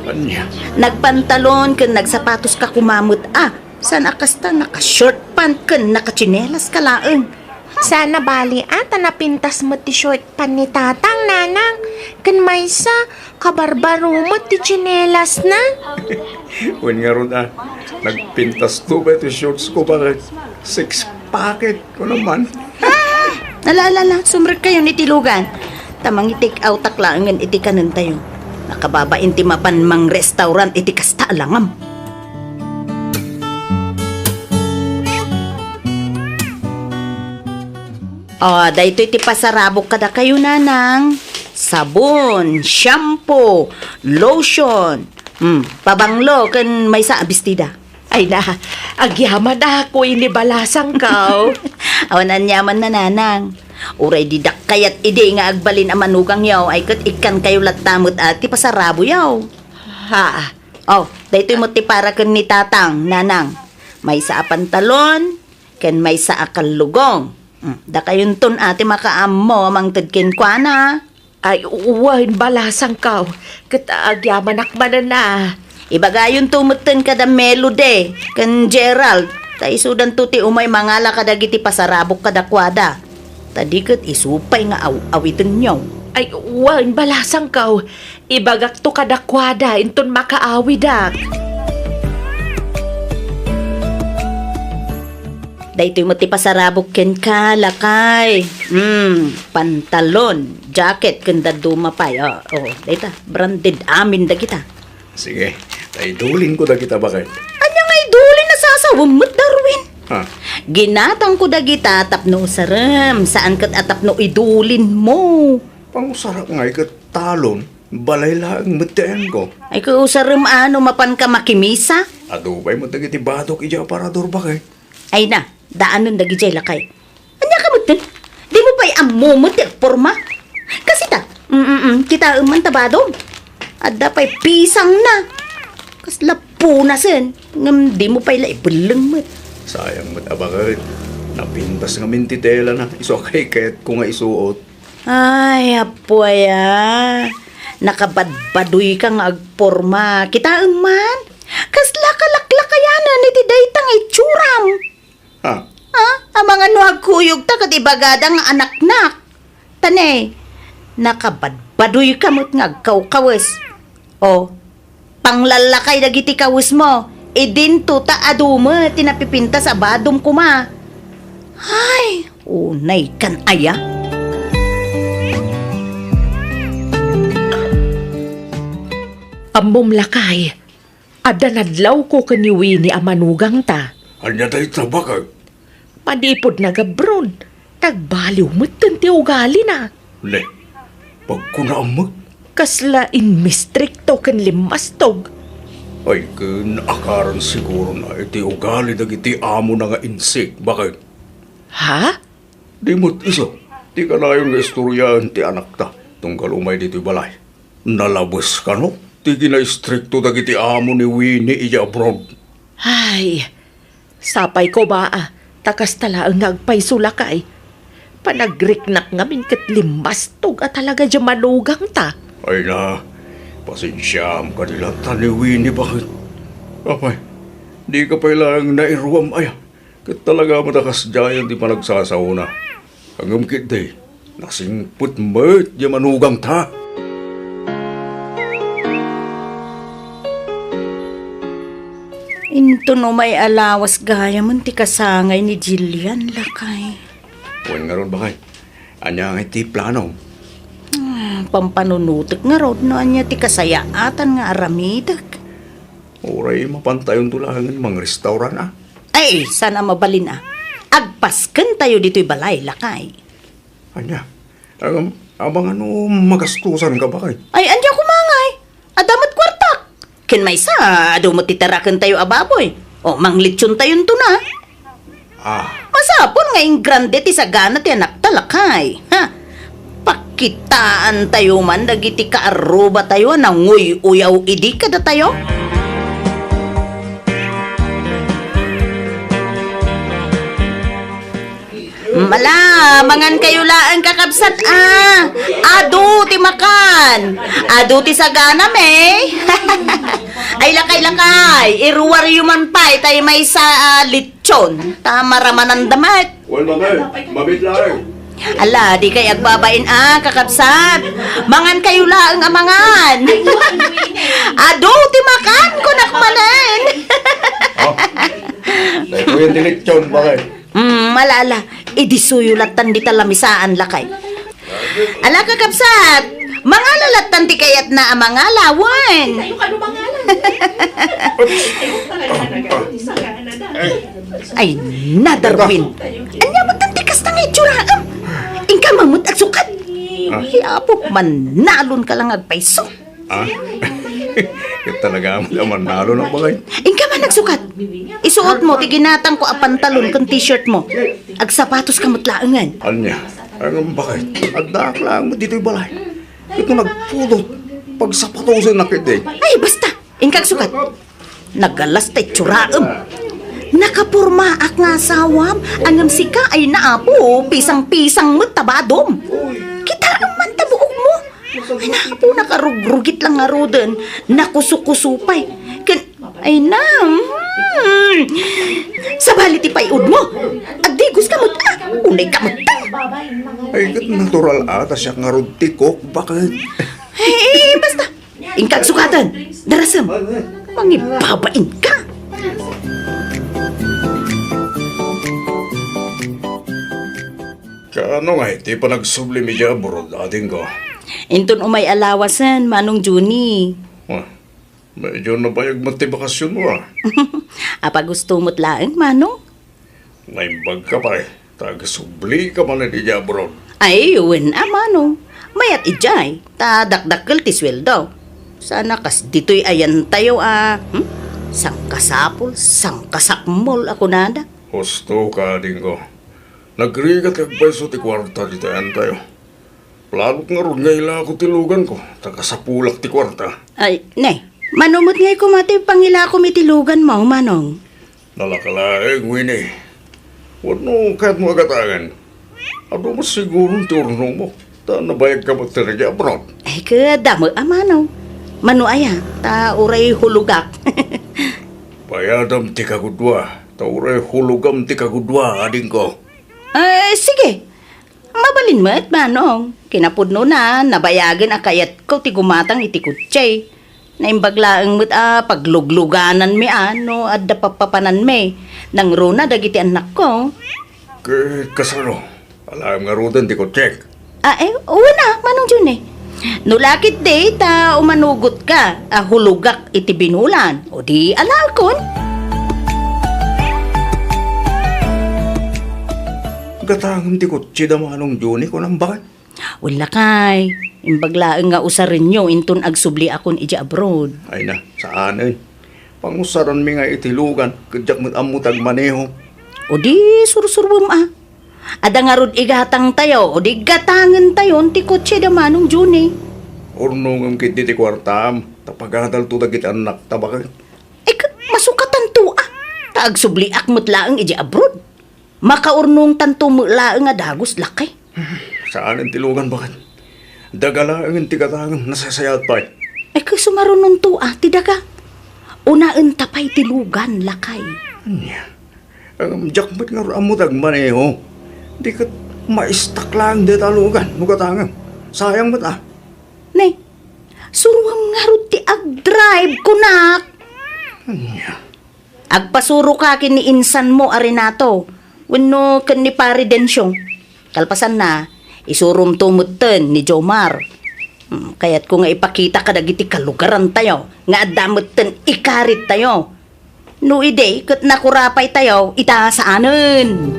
Ania? Nagpantalon ken nagsapatoska koma met a. Saan a kasta, naka-short pant ken nakatsinelas ka laeng. Saan a bali a ta napintas met ti short pant ni Tatang, nanang. Ken maysa, kabarbaro met ti tsinelasna. Wen ngarud a, nagpintasto pay ti shorts ko, baket six pocket ko naman. Ah! Ala, ala, ala, sumrekkayon iti lugan. Ta mangi-take outak laengen iti kanentayo. Nakababain ti mapan mangrestaurant iti kasta a langam. O, daytoy ti pasarabok kadakayo, nanang. Sabon, shampoo, lotion, hmm, pabanglo, ken maysa a bestida. Ay na, agyamanak iti balasangko. Awan aniamanna, nanang. Uray didak kayat idi nga agbalin a manugangyo, ay ket ikkankayo latta met a ti pasaraboyo. Ha? O, daytoy met ti para ken ni Tatang, nanang. Maysa a pantalon, ken maysa a kallugong. Hmm, dakayonton a ti makaammo a mangted kenkuana. Ay, wen, balasangko. Ket agyamanak manen a. Ibagayonto metten kada Melody ken Gerald, ta isudanto ti umay mangala kadagiti pasarabok kadakuada. Ta di ket isu pay nga aw-awidenyo. Ay, wen, balasangko. Ibagakto kadakuada inton makaawidak. Daytoy met ti pasarabok kenka, lakay. Hmm, pantalon, jacket, ken dadduma pay. Oh, oh, dayta, branded amin dagita. Sige, ta idulinko dagita, baket. Ania nga idulin a sasawem met, Darwin? Ha? Ginatangko dagita tapno usarem, saan ket a tapno idulinmo. Pangusarak ngay ket talon, balay laeng met ti ayanko. Ay, ket usarem a no mapanka makimisa? Adu pay met dagiti badok idiay aparador, baket. Ay na, daanen dagidiay, lakay. Ania ka metten? Dimo pay ammo met ti agporma? Kasita, mm, mm, kitaem man ta badom. Adda pay pisangna. Kasla punasen, ngem dimo pay la ibelleng met. Sayang met a baket. Napintas ngamin ti telana, isu a kaykayatko nga isuot. Ay, apo aya. Nakabadbadoyka nga agporma. Kitaem man. Kasla kalaklakayanen iti dayta nga itsuram. Ha? Ha? Amangan no agkuyogta ket ibagada nga anaknak. Ta ne, nakabadbadoyka met nga agkawkawes. O, panglallakay dagiti kawesmo, idinto ta adu met ti napipintas a badom koma. Ay, unaykan aya. Ammom, lakay, adda nadlawko ken ni Winnie a manugangta. Ania dayta, baket? Manipud nag-abroad, nagbaliw metten ti ugalina. Ne, pagkunaam met? Kasla inmistrikto ken limmastog. Ay, ken naakaran sigurona iti ugali dagiti amona nga insik, baket? Ha? Di met isu ti kanayon nga istoryaen ti anakta tunggal umay ditoy balay. Nalabes kano ti kinaistrikto dagiti amo ni Winnie idiay abroad. Ay, sapay koma a, ta kasta laeng nga agpayso, lakay. Panagriknak ngamin ket limmastog a talaga diay manugangta. Ay na, pasensiaam kadi latta ni Winnie, baket. Apay, dika pay laeng nairuam aya? Ket talaga met a kasdiayen ti panagsasaona. Ngem ketdi, nasingpet met diay manugangta. Inton umay a lawas gayamen ti kasangay ni Jillian, lakay. Wen ngarud, baket. Ania ngay ti plano? Ah, pampanunotek ngarud no ania ti kasayaatan nga aramidek. Uray mapantayonto laengen mangrestauran a? Ay, saan a mabalin a. Agpaskentayo ditoy balay, lakay. Ania? Am-, amangan no magastosanka, baket? Ay, ania koma ngay? Adda met kuartak. Ken maysa, adu met ti tarakentayo a baboy. O, manglitsontayontona. Ah. Masapul nga ingrande ti sagana ti anakta, lakay. Ha? Pakitaantayo man dagiti kaarrubatayo a nanguy-uyaw idi kadatayo. Mala, mangankayo laeng, kakabsat, ah. Adu ti makan. Adu ti sagana, me. Ay, lakay, lakay. Iruaryo man pay tay maysa a lit- Chon, ta maramananda met. Wen, mami, mamit laeng. Ala, dikay agbabain a, kakabsat. Mangankayo laeng a mangan. Adu ti makan, kunak manen. Oh. Daytoyen ti lechon, baket. Mm, ala, ala. Idisuyo lattan dita lamisaan, lakay. Ala, kakabsat, mangala lattan ti kayatna a mangala, wen. Ay, na, Darwin. Ania met ti kasta nga itsuraem? Inka man met agsukat. Ah. Ay, apo, mannalonka lang agpayso. Ah? Ket talaga met a mannalon, baket. Inka man agsukat. Isuotmo ti ginatangko a pantalon ken t-shirt mo. Agsapatoska met laengen. Ania? Ngem baket? Addaak laeng met ditoy balay. Ket no nagpudot, pagsapatosennak iti. Ay, basta! Inka agsukat. Nagalas ta itsuraem. Nakapormaak nga asawam, ngem sika ay naapo, pisang-pisang met ta badom. Kitaem man ta buokmo. Ay, naapo, nakarugrugit lang ngaruden. Nakusukuso pay. Ken Ay na, hmm. Sabali ti pay-udmo. Agdigoska met a. Unayka met a. Ay, ket natural a ta siak ngarud ti cook, baket. Ay, basta. Inka agsukaten. Darasem. Mangibabainka. Kaano ngay ti panagsublimi idiay abroad, adingko? Inton umay a lawasen, Manong Juni. Ah, medyo nabayag met ti bakasionmo, ah. Apa gusto met laeng, Manong? Naimbag ka pay, ta agsublika manen idiay abroad. Ay, wen a, Manong. Mayat idiay, ta dakdakkel ti sueldo. Sana kas ditoy ayantayo a, hmm? Sangkasapul, sangkasakmol a kunada. Husto ka, adingko. Nagrigat ti agpayso ti kuarta ditoy ayantayo. Planok ngarud nga ilako ti luganko, ta kasapulak ti kuarta. Ay, ne, mano met ngay koma ti pangilakom iti luganmo, Manong? Nalaka laeng, Winnie. Wenno kayatmo a gatangen? Adu met siguro ti urnongmo, ta nabayagka met idiay abroad. Ay, ket damo a, Manong. Mano aya, ta uray hulogak. Bayadam ti kagudua, ta uray hulogam ti kagudua, adingko. Ay, sige. Mabalin met, Manong. Kinapudnona, nabayagen a kayatko ti gumatang iti kotse. Naimbag laeng met a pagluglugananmi a no adda pappapananmi. Nangruna dagiti annakko. Ket kasano? Alaem ngaruden ti kotsek? Ah, eh, wen a, Manong Juni. No lakit di ta umanugotka a hulogak iti binulan, o di alaekon? Gatangem ti kotse da Manong Juni, kunam baket? Wen lakay, imbag laeng nga usarenyo inton agsubliakon idiay abroad. Ay na, saanen. Pangusaranmi nga iti lugan, ket diak met ammo ti agmaneho. O di, sursuruem a. Adda ngarud igatangtayo, o di gatangentayon ti kotse da Manong Juni. Urnongem ketdi ti kuartam, ta pagadalto dagiti annakta baket. Ay, ket masukatanto a. Ta agsubliak met laeng idiay abroad. Makaurnongtanto met laeng a dagus, lakay. Saanen ti lugan, baket. Daga laengen ti gatangem, nasasayaat pay. Ay, ket sumarunonto a ti daga. Unaenta pay ti lugan, lakay. Ania? Ngem diak met ngarud ammo ti agmaneho. Di ket maistak laeng dayta a lugan no gatangem. Sayang met a. Ne, suroam ngarud ti agdrive, kunak. Ania? Agpasuroka ken ni insanmo a Renato wenno ken ni Pare Dencio. Kalpasanna, isuromto metten ni Jomar. Hmm, kayatko nga ipakita kadagiti kalugarantayo nga adda metten ikarittayo. No idi ket nakurapaytayo ita saanen.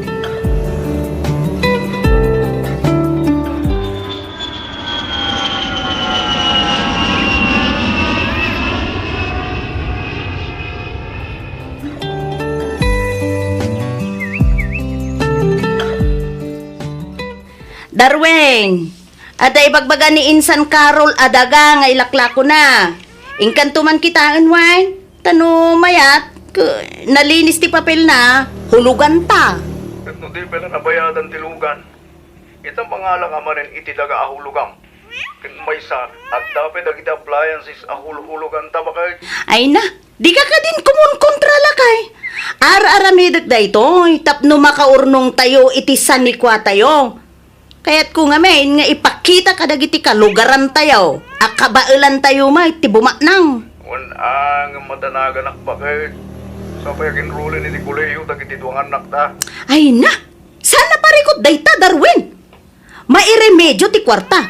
Darwin, adda ibagbaga ni Insan Carol a daga nga ilaklakona. Inkanto man kitaen, wen? Ta no mayat, ke-, nalinis ti papelna, huloganta. Ket no di pay la nabayadan ti lugan, ita mangalaka manen iti daga a hulogam. Ket maysa, adda pay dagiti appliances a hulhuloganta, baket. Ay na, dika kadin kumunkontra, lakay. Ar-aramidek daytoy tapno makaurnongtayo iti sanikuatayo. Kayatko ngamin nga ipakita kadagiti kalugarantayo a kabaelantayo met ti bumaknang. Wen a, ngem madanaganak, baket. Sapay aginrulen iti kolehiyo dagiti dua nga annakta. Ay na! Saan a parikut dayta, Darwin? Mairemedio ti kuarta.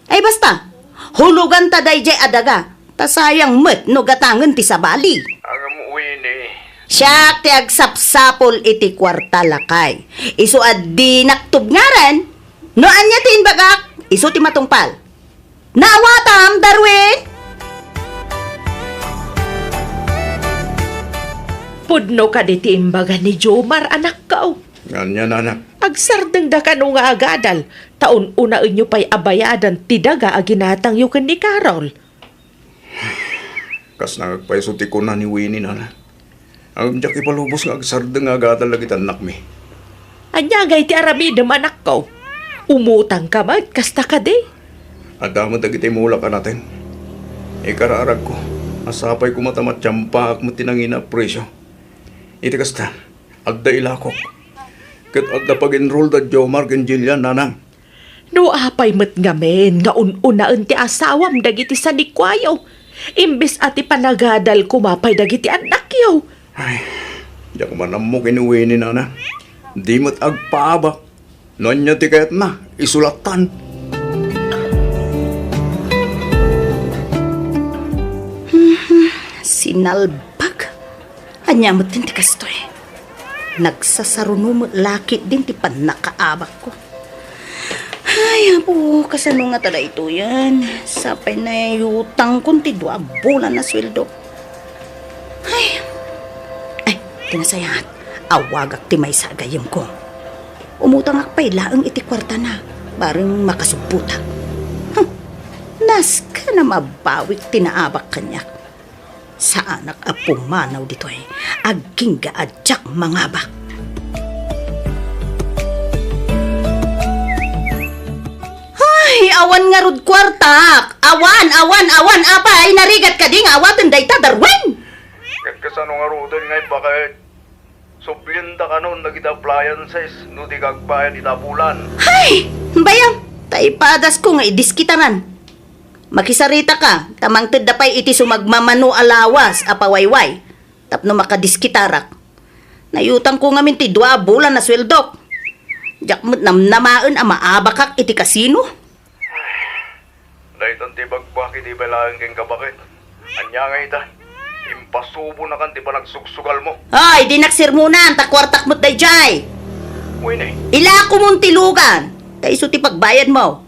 Ay basta, huloganta daydiay a daga, ta sayang met no gatangen ti sabali. Ngem, Winnie. Siak ti agsapsapul iti kuarta, lakay. Isu a dinak tubngaren. No ania ti imbagak, isu ti matungpal. Naawatam, Darwin? Pudno kadi ti imbaga ni Jomar, anakko? Ania, anak? Agsardengda kano nga agadal, ta un-unaenyo pay a bayadan ti daga a ginatangyo ken ni Carol. Kasla nga agpayso ti kuna ni Winnie, nana. Ngem diak ipalubos nga agsardeng nga agadal dagiti annakmi. Ania ngay ti aramidem, anakko? Umutangka met, kasta kadi? Adda met dagiti imulak a nateng. Ikararagko, a sapay koma ta matiampaak met ti nangina a presio. Iti kasta, adda ilakok. Ket adda pag-enroll da Jomar ken Jillian, nanang. No apay met ngamin nga un-unaen ti asawam dagiti sanikuayo, imbes a ti panagadal koma pay dagiti annakyo? Ay, diak man ammo ken ni Winnie, nana. Di met agpaabak. No ania ti kayatna, isu lattan. Hmm, sinalbag. Ania met ti kastoy? Nagsasaruno met la ketdin ti pannakaabakko. Ay, Apo, kasano ngata daytoyen? Sapay nayutangkon ti dua a bulan a sueldo. Ay, ay, ti nasayaat, awagak ti maysa a gayyemko. Umutangak pay laeng iti kuartana, bareng makasubbotak. Hm, nasken a mabawik ti naabak kaniak. Saanak a pumanaw ditoy, agingga a diak mangabak. Ay, awan ngarud kuartak! Awan, awan, awan! Apay, narigat kadi nga awaten dayta, Darwin? Ket kasano ngaruden nga imbakek? Sublienta kanon dagiti appliances no di ka agbayad ita a bulan. Hay! Bayam, ta ipadasko nga idiskitaran. Makisarita ka, ta mangtedda pay iti sumagmamano a lawas a pawayway tapno makadiskitarak. Nayutangko ngamin ti dua a bulan a sueldok. Diak met namnamaen a maabakak iti kasino. Daytan ti bagbagi ti ibalaen kenka, baket. Ania nga ita? Impasubonakan ti panagsugsugalmo. Ay, dinak sermonan, ta kuartak met daydiay. Winnie. Ilakomon ti lugan, ta isu ti pagbayadmo.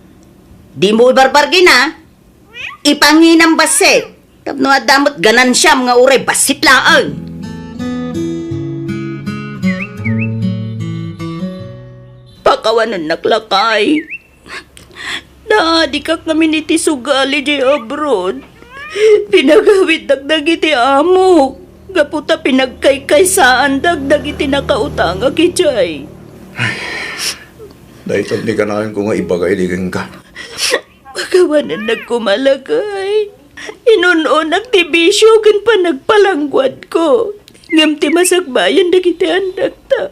Dimo ibarbargin, a. Ipanginam bassit. Tapno adda met ganansiam nga uray bassit laeng. Pakawanennak, lakay. Naadikak ngamin iti sugal idiay abroad. Pinagawiddak dagiti amok gapu ta pinagkaykaysaandak dagiti nakautangak idiay. Dayta ti kanayon ko nga ibaga idi kenka. Pakawanennak koma, lakay. Inun-onak ti bisio ken panagpalangguadko. Ngem ti masakbayan dagiti annakta.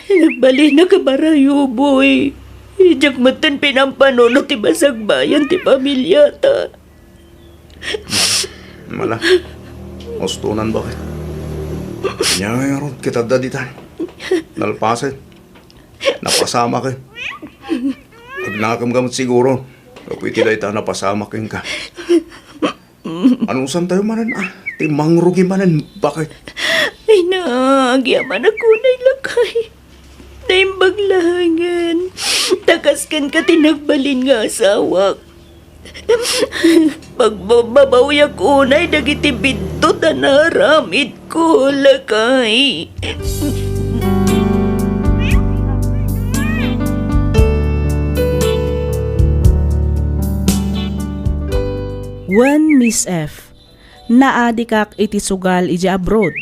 Nagbalinak a barayuboy. Diak metten pinampanunot ti masakbayan ti pamiliata. Mala, ustonan, baket. Ania ngarud ket adda ditan? Nalpasen. Napasamaken. Agnakem ka met siguro gapu iti dayta a napasamak kenka. Anusantayo manen, a, ti mangrugi manen, baket? Ay, naagyamanak unay, lakay. Naimbag laengen. Ta kas kenka ti nagbalin nga asawak. Pagbababawyak unay dagiti biddut a naaramidko, lakay. Wen Miss F, naadikak iti sugal idiay abroad.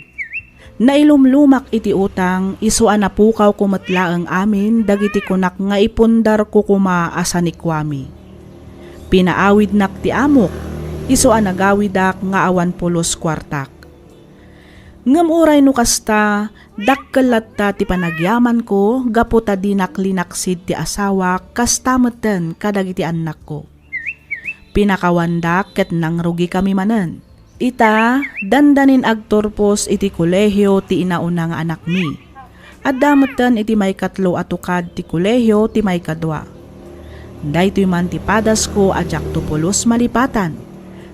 Nailumlumak iti utang, isu a napukawko met laeng amin dagiti kunak nga ipundarko koma a sanikuami. Pinaawidnak ti amok, isu a nagawidak nga awan pulos kuartak. Ngem uray no kasta, dakkel latta ti panagyamanko gapu ta dinak linaksid ti asawak, kasta metten kadagiti annakko. Pinakawandak ket nangrugikami manen. Ita, dandanin agturpos iti kolehio ti inauna nga anakmi. Adda metten iti maikatlo a tukad ti kolehio ti maikadua. Daytoy man ti padasko a diakto pulos malipatan.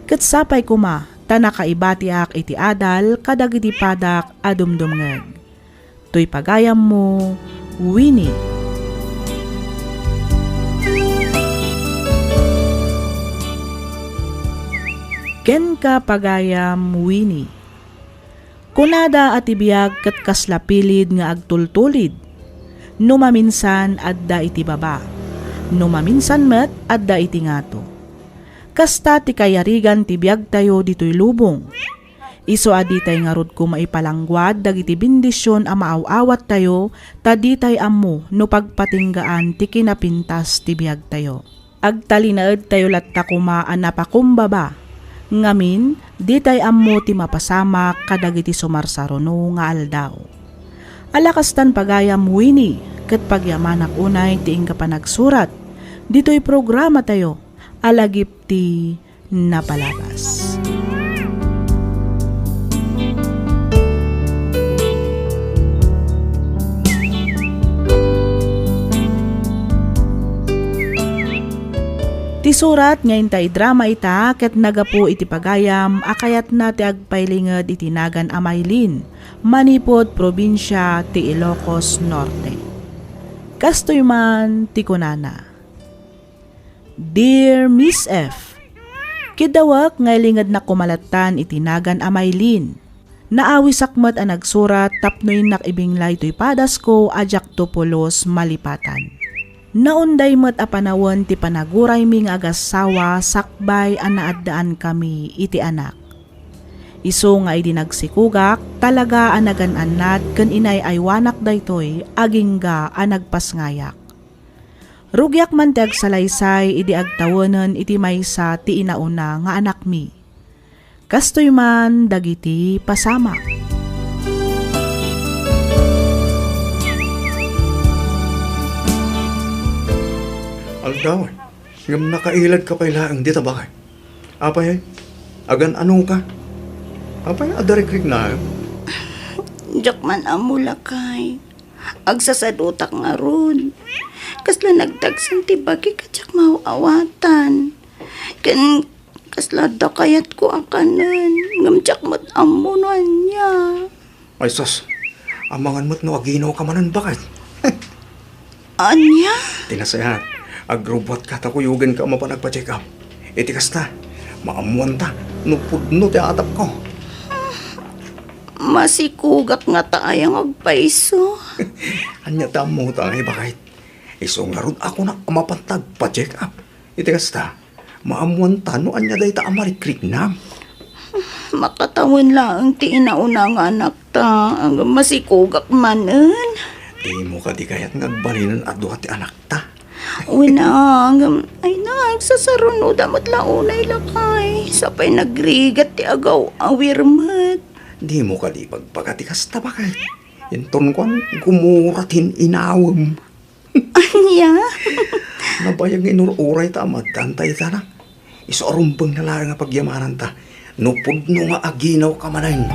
Ket sapay koma ta nakaibatiak iti adal kadagiti padak a dumdumngeg. Toy pagayammo, Winnie. Kenka, pagayam Winnie. Kunada a ti biag ket kasla pilid nga agtultulid. No maminsan, adda iti baba. No maminsan met, adda iti ngato. Kasta ti kayarigan ti biagtayo ditoy lubong. Isu a ditay ngarud koma ipalangguad dagiti bendision a maaw-awattayo, ta ditay ammo no pagpatinggaan ti kinapintas ti biagtayo. Agtalinaedtayo latta koma a napakumbaba. Ngamin, ditay ammo ti mapasamak kadagiti sumarsaruno nga aldaw. Ala kastan pagayam Winnie, ket pagyamanak unay ti inka panagsurat ditoy programatayo a Lagip ti Napalabas. Isurat nga inta idrama ita ket nagapu iti pagayam a kayatna ti agpailinged iti nagan a Maylin manipud probinsia ti Ilocos Norte. Kastoy man ti kunana, "Dear Miss F, kiddawek nga ilingednak koma lattan iti nagan a Maylin. Naawisak met a nagsurat tapno innak ibinglay toy padasko a diakto pulos malipatan. Naunday met a panawen ti panaguraymi nga agassawa sakbay a naaddaankami iti anak. Isu nga idi nagsikugak, talaga a nagan-annad ken inay-aywanak daytoy agingga a nagpasngayak. Rugiak man ti agsalaysay idi agtawenen iti maysa ti inauna nga anakmi. Kastoy man dagiti pasamak." Aldaw, ngem nakailadka pay laeng dita baket. Apay, agan-anoka? Apay, adda rikriknaem? Diak man ammo, lakay. Agsasadutak ngarud. Kasla nagdagsen ti bagik a diak maaw-awatan. Ken kasla adda kayatko a kanen, ngem diak met ammo no ania. Ay sus, amangan met no aginawka manen, baket. Ania? Ti nasayaat, agrubuatka ta kuyogenka a mapan agpa-check up. Iti kasta, maammuanta no pudno ti atapko. Masikugak ngata aya nga agpayso? Ania ti ammota, ay, baket? Isu ngarud a kunak a mapanta agpa-check up. Iti kasta, maammuanta no ania dayta a marikriknam. Makatawen laeng ti inauna nga anakta, ngem masikugak manen. Dimo kadi kayat nga agbalinen a dua ti anakta? Wen a, ngem, ay na, agsasarunoda met la unay, lakay. Sapay nagrigat ti agaw-awir met. Dimo kadi ibagbaga ti kasta, baket? Inton kuan, gumura ti inawem. Ania? Nabayag nga inur-urayta a maaddaanta ita, nak. Isu a rumbengna laeng a pagyamananta no pudno nga aginawka manen.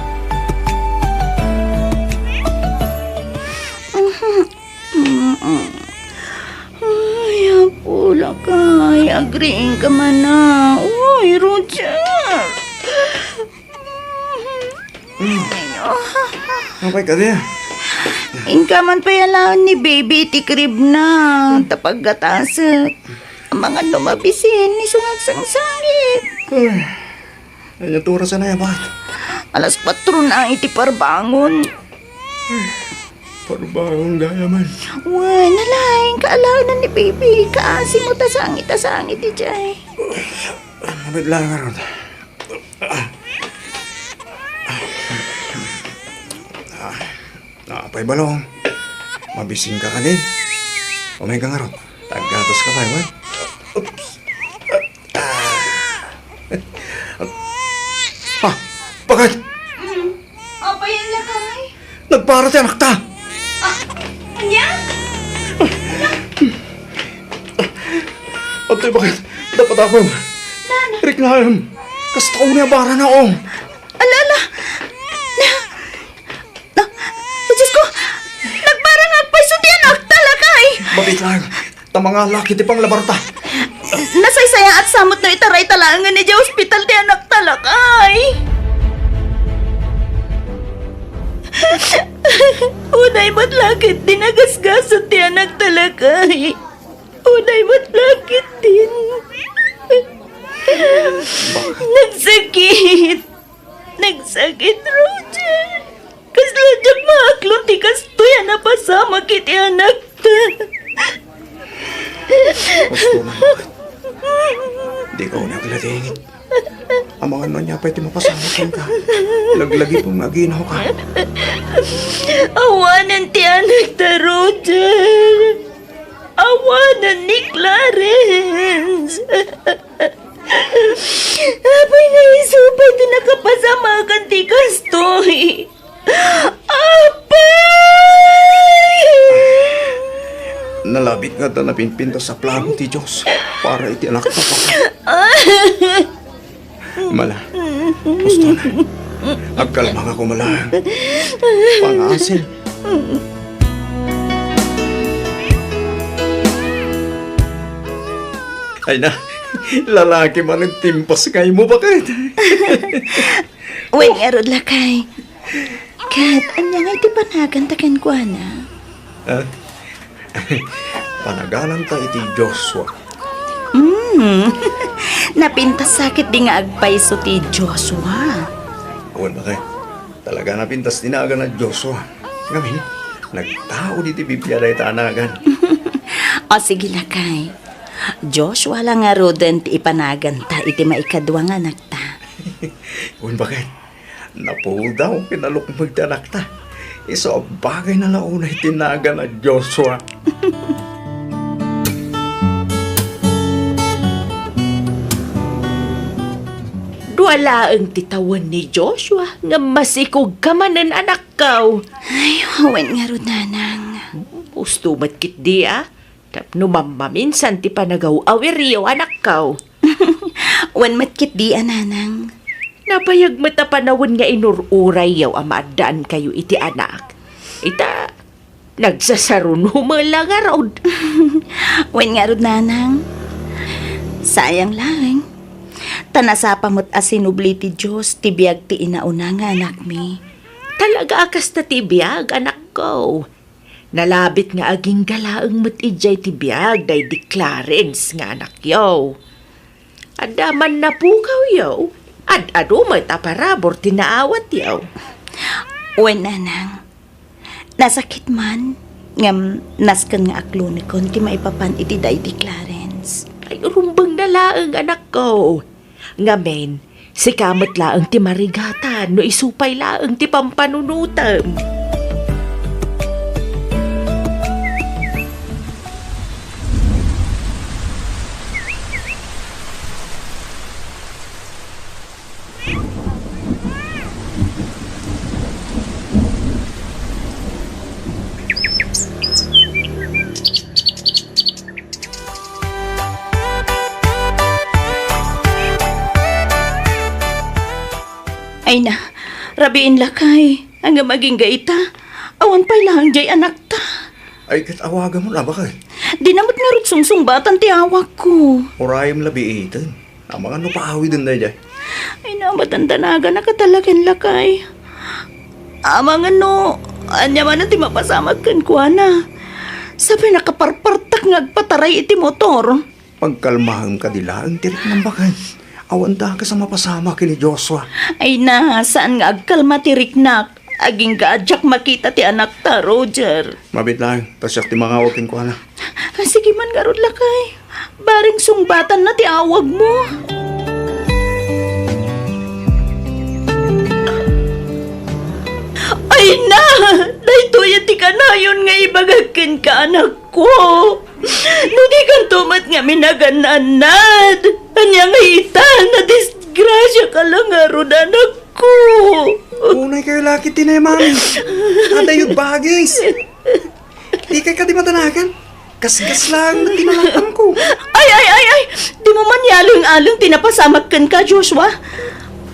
Ay, Apo, lakay, agriingka man a. Uy, Roger! Mm. Apay kadi? Inka man pay alaen ni baby iti crib na, ta paggatasek. Amangan no mabisin, isu nga agsangsangit. Ay, ania ti oras a nayabat? Alas kuatro na iti parbangon. Ay, parbangon gayam. Wen, ala, inka alaen ni baby, kaasi mo ta sangit a sangit idiay. Mabit lang, Harold. Ah. Ah, apay, Balong? Mabisinka kadi? Umayka ngarud. Aggatos ka pay, wen? Oops. Ah. Ah, baket? Mm. Apay, lakay? Nagpara ti anakta. Ah, ania? Adtoy, baket? Dapdapem. Nana. Riknaem. Kasta unay a barana, o. Ala, ala. Na, na, Diyos ko, nagpara nga agpayso ti anakta, lakay. Mabit lang. Ta mangalak iti panglabarta. Nasaysayaat sa met no itarayta laengen idiay ospital ti anakta, lakay. Unay met la ketdin a gasgasut ti anakta, lakay. Unay met la ketdin. Nagsakit. Nagsakit, Roger. Kasla diak maaklon ti kastoy a napasamak iti anakta. Husto na, baket. Dika unay agladingit. Amangan no ania pay ti mapasamak kenka. Laglagipem nga aginawka. Awanen ti anakta, Roger. Awanen ni Clarence. Apay nga isu pay ti nakapasamakan ti kastoy? Apay! Nalabit nga adda napinpintas a plano ti Dios para iti anakta. Mala, husto na. Agkalma nga kumala. Pangasin. Ay na, Lalaki manen ti impas kaymo, baket. Wen ngarud, lakay. Ket ania ngay ti panaganta kenkuana? Ah, panagananta iti Joshua. Hmm. Napintas sa ketdi nga agpayso ti Joshua. Wen, baket. Talaga napintas ti nagan a Joshua. Ngamin, nagtaud iti Biblia dayta a nagan. O, sige, lakay. Joshua la ngaruden ti ipanaganta iti maikadua nga anakta. Wen, baket. Napudaw ken nalukmeg ti anakta. Isu a bagayna la unay ti nagan a Joshua. Dua laeng ti tawen ni Joshua, ngem masikogka manen, anakko. Ay, wen ngarud, nanang. Husto met ketdi a. Tapno mammaminsan ti panagaw-awiryo, anakko. Wen met ketdi a, nanang. Nabayag met a panawen nga inur-urayyo a maaddaankayo iti anak. Ita, nagsasaruno met la ngarud. Wen ngarud, nanang. Sayang laeng. Ta nasapa met a sinubli ti Dios ti biag ti inauna nga anakmi. Talaga a kasta ti biag, anakko. Nalabit nga agingga laeng met idiay ti biag daydi Clarence nga anakyo. Adda man napukawyo, ad-adu met a parabur ti naawatyo. Wen, nanang, nasakit man, ngem nasken nga aklonekon ti maipapan iti daydi Clarence. Ay, rumbengna laeng, anakko. Ngamin, sika met laeng ti marigatan no isu pay laeng ti pampanunotem. Ay na, rabiin, lakay. Ngem agingga ita, awan pay laeng diay anakta. Ay, ket awagamon a, baket. Dina met ngarud sungsungbatan ti awagko. Urayem la biiten. Amangan no paawiden daydiay. Ay, namatandanagan a katalaken, lakay. Amangan no, ania manen ti mapasamak kenkuana. Sapay nakaparpartak nga agpataray iti motor. Pagkalmaem kadi laeng ti riknam, baket. Awan dakes a mapasamak ken ni Joshua. Ay na, saan nga agkalma ti riknak. Agingga a diak makita ti anakta, Roger. Mabiit laeng, ta siak ti mangawag kenkuana. Ah, sige man ngarud, lakay. Bareng sungbatanna ti awagmo. Ay na! Daytoy ti kanayon nga ibagak kenka, anakko. No dikanto met ngamin agan-annad, ania nga ita, nadisgrasiaka la ngarud, anakko. Unay kayo la ket ti nayaman. Adayod bagis. Dikay kadi madanagan. Gasgas laeng met ti nalak-amko. Ay, ay, ay, ay! Dimo man ialeng-aleng ti napasamak kenka, Joshua.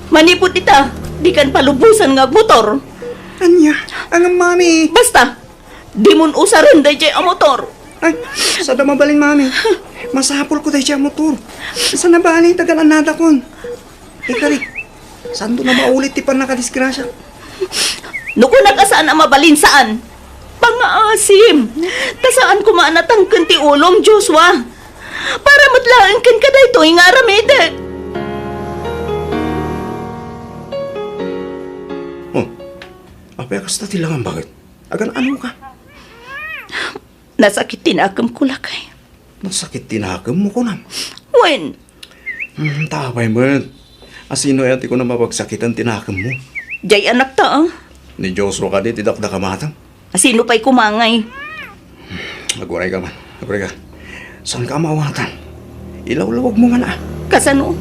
Manipud ita, dikan palubosan nga agmotor. Ania? Ngem, mami. Basta, dimon usaren daydiay a motor. Ay, sada mabalin, mami. Masapulko daydiay a motor. Saan a bale, tagal-annadakon. Ikari, saanto a maulit ti pannakadisgrasia? No kunak a saan a mabalin, saan. Pangaasim. Ta saan koma a natangken ti ulom, Joshua. Para met laeng kenka daytoy nga aramidek. Oh, apay a kasta ti langam, baket? Agan-anoka? Nasakit ti nakemko, lakay. Nasakit ti nakemmo, kunam? Wen. Hmm, ta apay met? Asino aya ti kunam a pagsakitan ti nakemmo? Diay anakta, ah. Ni Joshua kadi ti dakdakamatam? Asino pay koma ngay? Agurayka man. Agurayka. Saanka a maawatan? Ilawlawagmo man, ah. Kasano?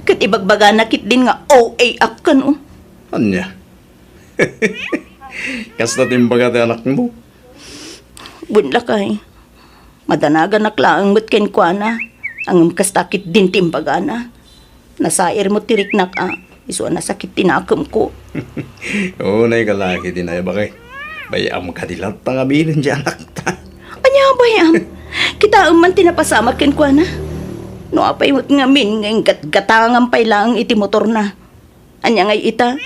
Ket ibagbagana ketdin nga O A ak kano. Ania? Kasta ti imbaga ti anakmo? Wen, lakay. Madanaganak laeng met kenkuana, ngem kasta ketdin ti imbagana. Nasair met ti riknak a, isu a nasakit ti nakemko. Unay ka la ketdin, baket. Bay-am kadi latta nga bilin ti anakta. Ania a bay-am? Kitaem man ti napasamak kenkuana. No apay met ngamin nga inggatgatangan pay laeng iti motorna. Ania ngay ita?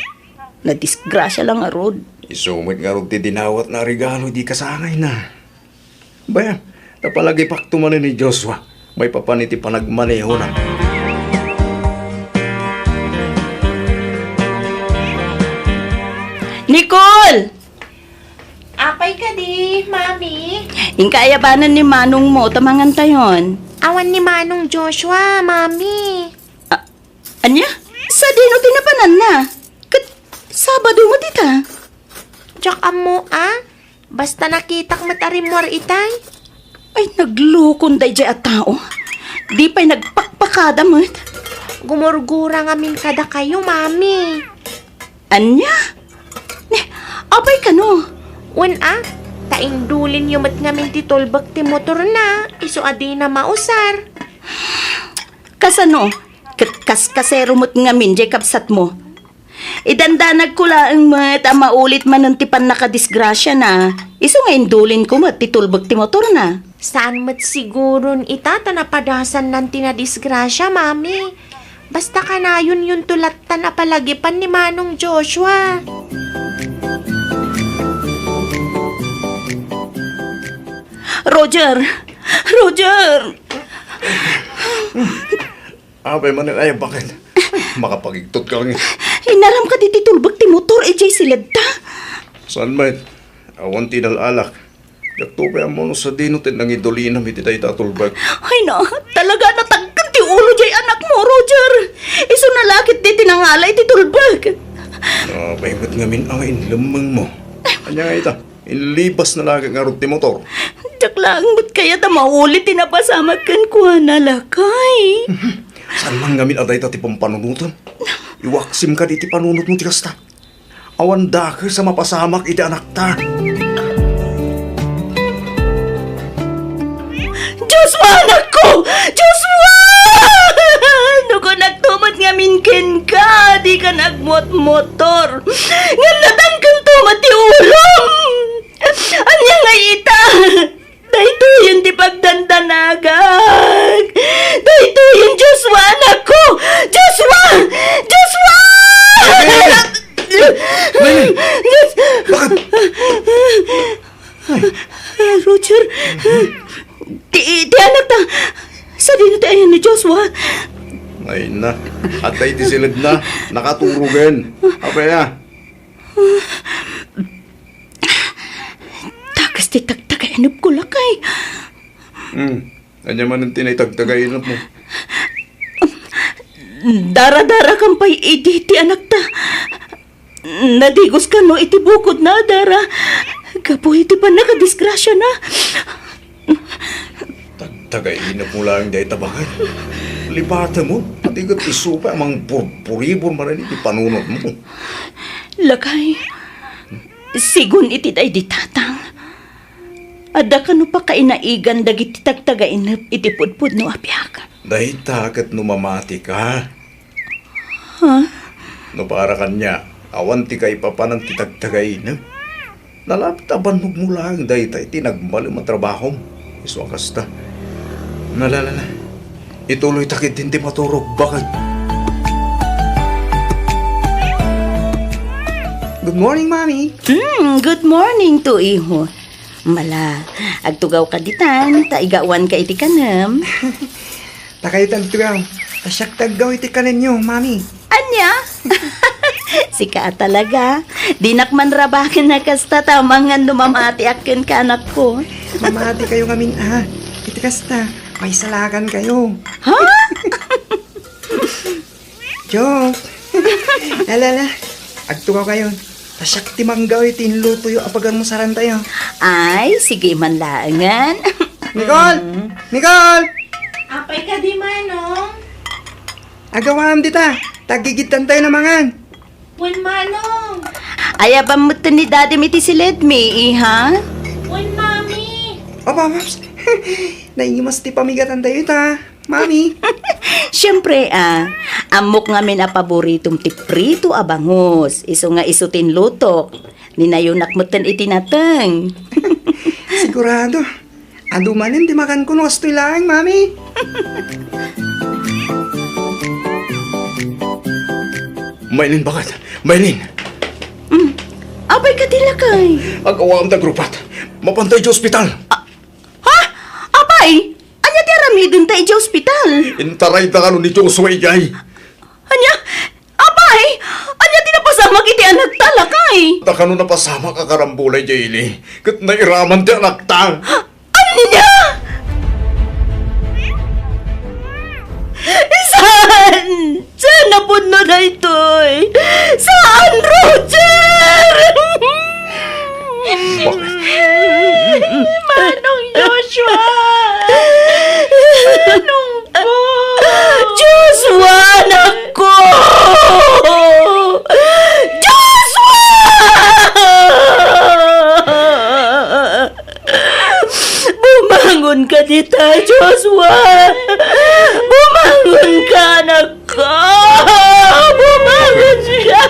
Nadisgrasia la ngarud. Isu met ngarud ti dinawatna a regalo idi kasangayna. Bay, napalagipakto manen ni Joshua maipapan iti panagmanehona. Nicole! Apay kadi, Mami? Inka ayabanan ni manongmo ta mangantayon. Awan ni Manong Joshua, Mami. A-, ania? Sadino ti napananna? Ket Sabado met ita. Diak ammo, a. Basta nakitak met a rimmuar itay. Ay, naglukon daydiay a tao. Di pay nagpakpakada met. Gumurgura ngamin kadakayo, Mami. Ania? Ne, apay kano? Wen a, ta indulinyo met ngamin ti tulbek ti motorna, isu a dina mausar. Kasano? Ket kaskasero met ngamin diay kabsatmo. Idandanagko laeng met a maulit manen ti pannakadisgrasiana, isu nga indulinko met ti tulbek ti motorna. Saan met siguron ita ta napadasannan ti nadisgrasia, Mami. Basta kanayonyonto lattan a palagipan ni Manong Joshua. Roger! Roger! Apay manen, ay, baket? Makapagigtot ka lang, eh. Inaram kadi ti tulbek ti motor, eh, idiay siledta? Saan met? Awan ti inal-alak. Diakto pay ammo no sadino ti nangidulinam iti dayta a tulbek. Ay na, talaga natagkan ti ulo diay anakmo, Roger. Isuna la ketdi ti nangala iti tulbek. Apay met ngamin a nga inlemmengmo? Ania nga ita? Inlibasna la ngarud ti motor. Diak laeng met kayat a maulit ti napasamak kenkuana, lakay. Saan man ngamin a dayta ti pampanunotem? Iwaksim kadi ti panunotmo ti kasta. Awan dakes a mapasamak iti anakta. Joshua, anakko! Joshua! No kunakto met ngamin kenka, dika nagmotmotor. Ngem natangkento met ti ulom! Ania ngay ita? Daytoyen ti pagdandanagak! Daytoyen, Joshua, anakko! Joshua! Joshua! Nay, nay! Nay, nay! Bakit? Roger, ti, ti anakta, sadino ti ayan ni Joshua? Ay na, adda iti siledna, nakaturogen. Apay a? Dakes ti tagtagainepko, lakay. Hmm. Ania manen ti naitagtagainepmo? Daradarakan pay idi ti anakta. Nadigos kano iti bukodna a dara gapu iti pannakadisgrasiana. Tagtagainepmo laeng dayta, baket. Lipatemon, ket isu pay a mangpurpuribor manen iti panunotmo. Lakay, sigun iti daydi tatang, adda kano pakainaigan dagiti tagtagainep iti pudpudno a biag? Dayta ket no mamatika. Ha? No para kaniak, awan ti kaipapanan ti tagtagainep. Nalapit a bannogmo laeng dayta iti nagmalem a trabahom. Isu a kasta. Nalalala. Ituloyta ketdin ti maturog, baket. Good morning, Mami. Hmm, good morning to iho. Mala, agtugawka ditan, ta igawanka iti kanem. Ta kayo ti agtugaw. Ta siak ti aggaw iti kanenyo, Mami. Ania? Sika a talaga. Dinak manrabaken a kasta ta amangan no mamatiak kenka, anakko. Mamati kayo ngamin, a. Iti kasta, maisalakan kayo. Ha? Joke. Ala, ala. Agtugaw kayo. Ta siak ti manggaw iti inlutoyo a pagarmusarantayo. Ay, sige man laengen. Nicole! Mm. Nicole! Apay kadi, Manong? Agawam dita. Tagigidtantayo a mangan. Wen, Manong. Ayabam metten ni Daddy iti siledmi, iha? Wen, Mami. Opo, opo. Naimas ti pamigatantayo ita. Mami. Siempre, a. Ammok ngamin a paboritom ti prito a bangus. Isu nga isu ti inlutok. Ninayonak metten iti nateng. Sigurado. Adu manen ti makanko no kastoy laeng, Mami. Maylin, bakit? Maylin! Mm. Apay kadi, lakay? Agawaam ti agrupat. Mapantay ti ospital. Ha? Apay? Ania ti aramidenta idiay ospital? Intarayda kano ni Joshua idiay. Ania? Apay? Ania ti napasamak iti anakta, lakay? Ta kano napasamak a karambola idiay ili, ket nairaman ti anakta. Ania? Saan? Saan a pudno daytoy? Saan, Roger? Bakit? Manong Joshua! Manong Joshua, anakko! Joshua! Bumangon ka dita, Joshua! Bumangon ka, anakko! Bumangon ka!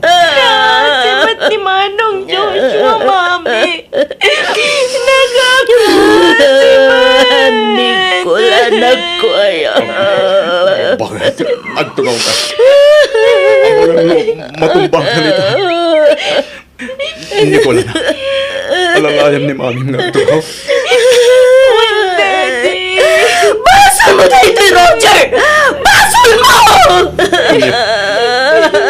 Naasibat ni Manong Joshua, Mami. Nagakasibat. Nicole, anakko, aya. Bakit? Agtungaw ka. Amangan no matumbangan ita. Nicole, anak. Alalayam ni Mami nga agtungaw. Wen, Daddy. Basol mo daytoy, Roger! Basol mo! Ania?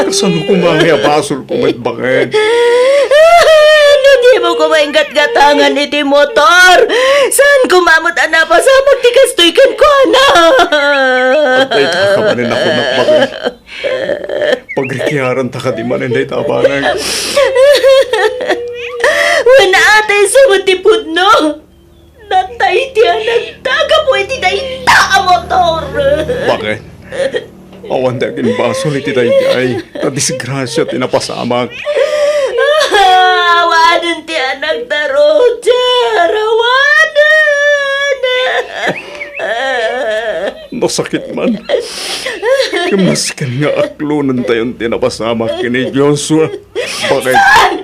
Kasano koma nga basol ko met, bakit? No dimo koma inggatgatangan iti motor, saan koma met a napasamak ti kastoy kenkuana? Agdayta ka manen a kunak, bakit? Pagrikiaranta kadi manen dayta a banag. Wen, atay, isu met ti pudno. Natay ti anakta gapu iti dayta a motor. Bakit? Awan ti agimbasol iti daydiay. Ta disgrasia ti napasamak. Awanen ti anakta, Roger. Awanen. Nasakit man. Masken nga aklonentayon ti napasamak ken ni Joshua. Bakit? Saan?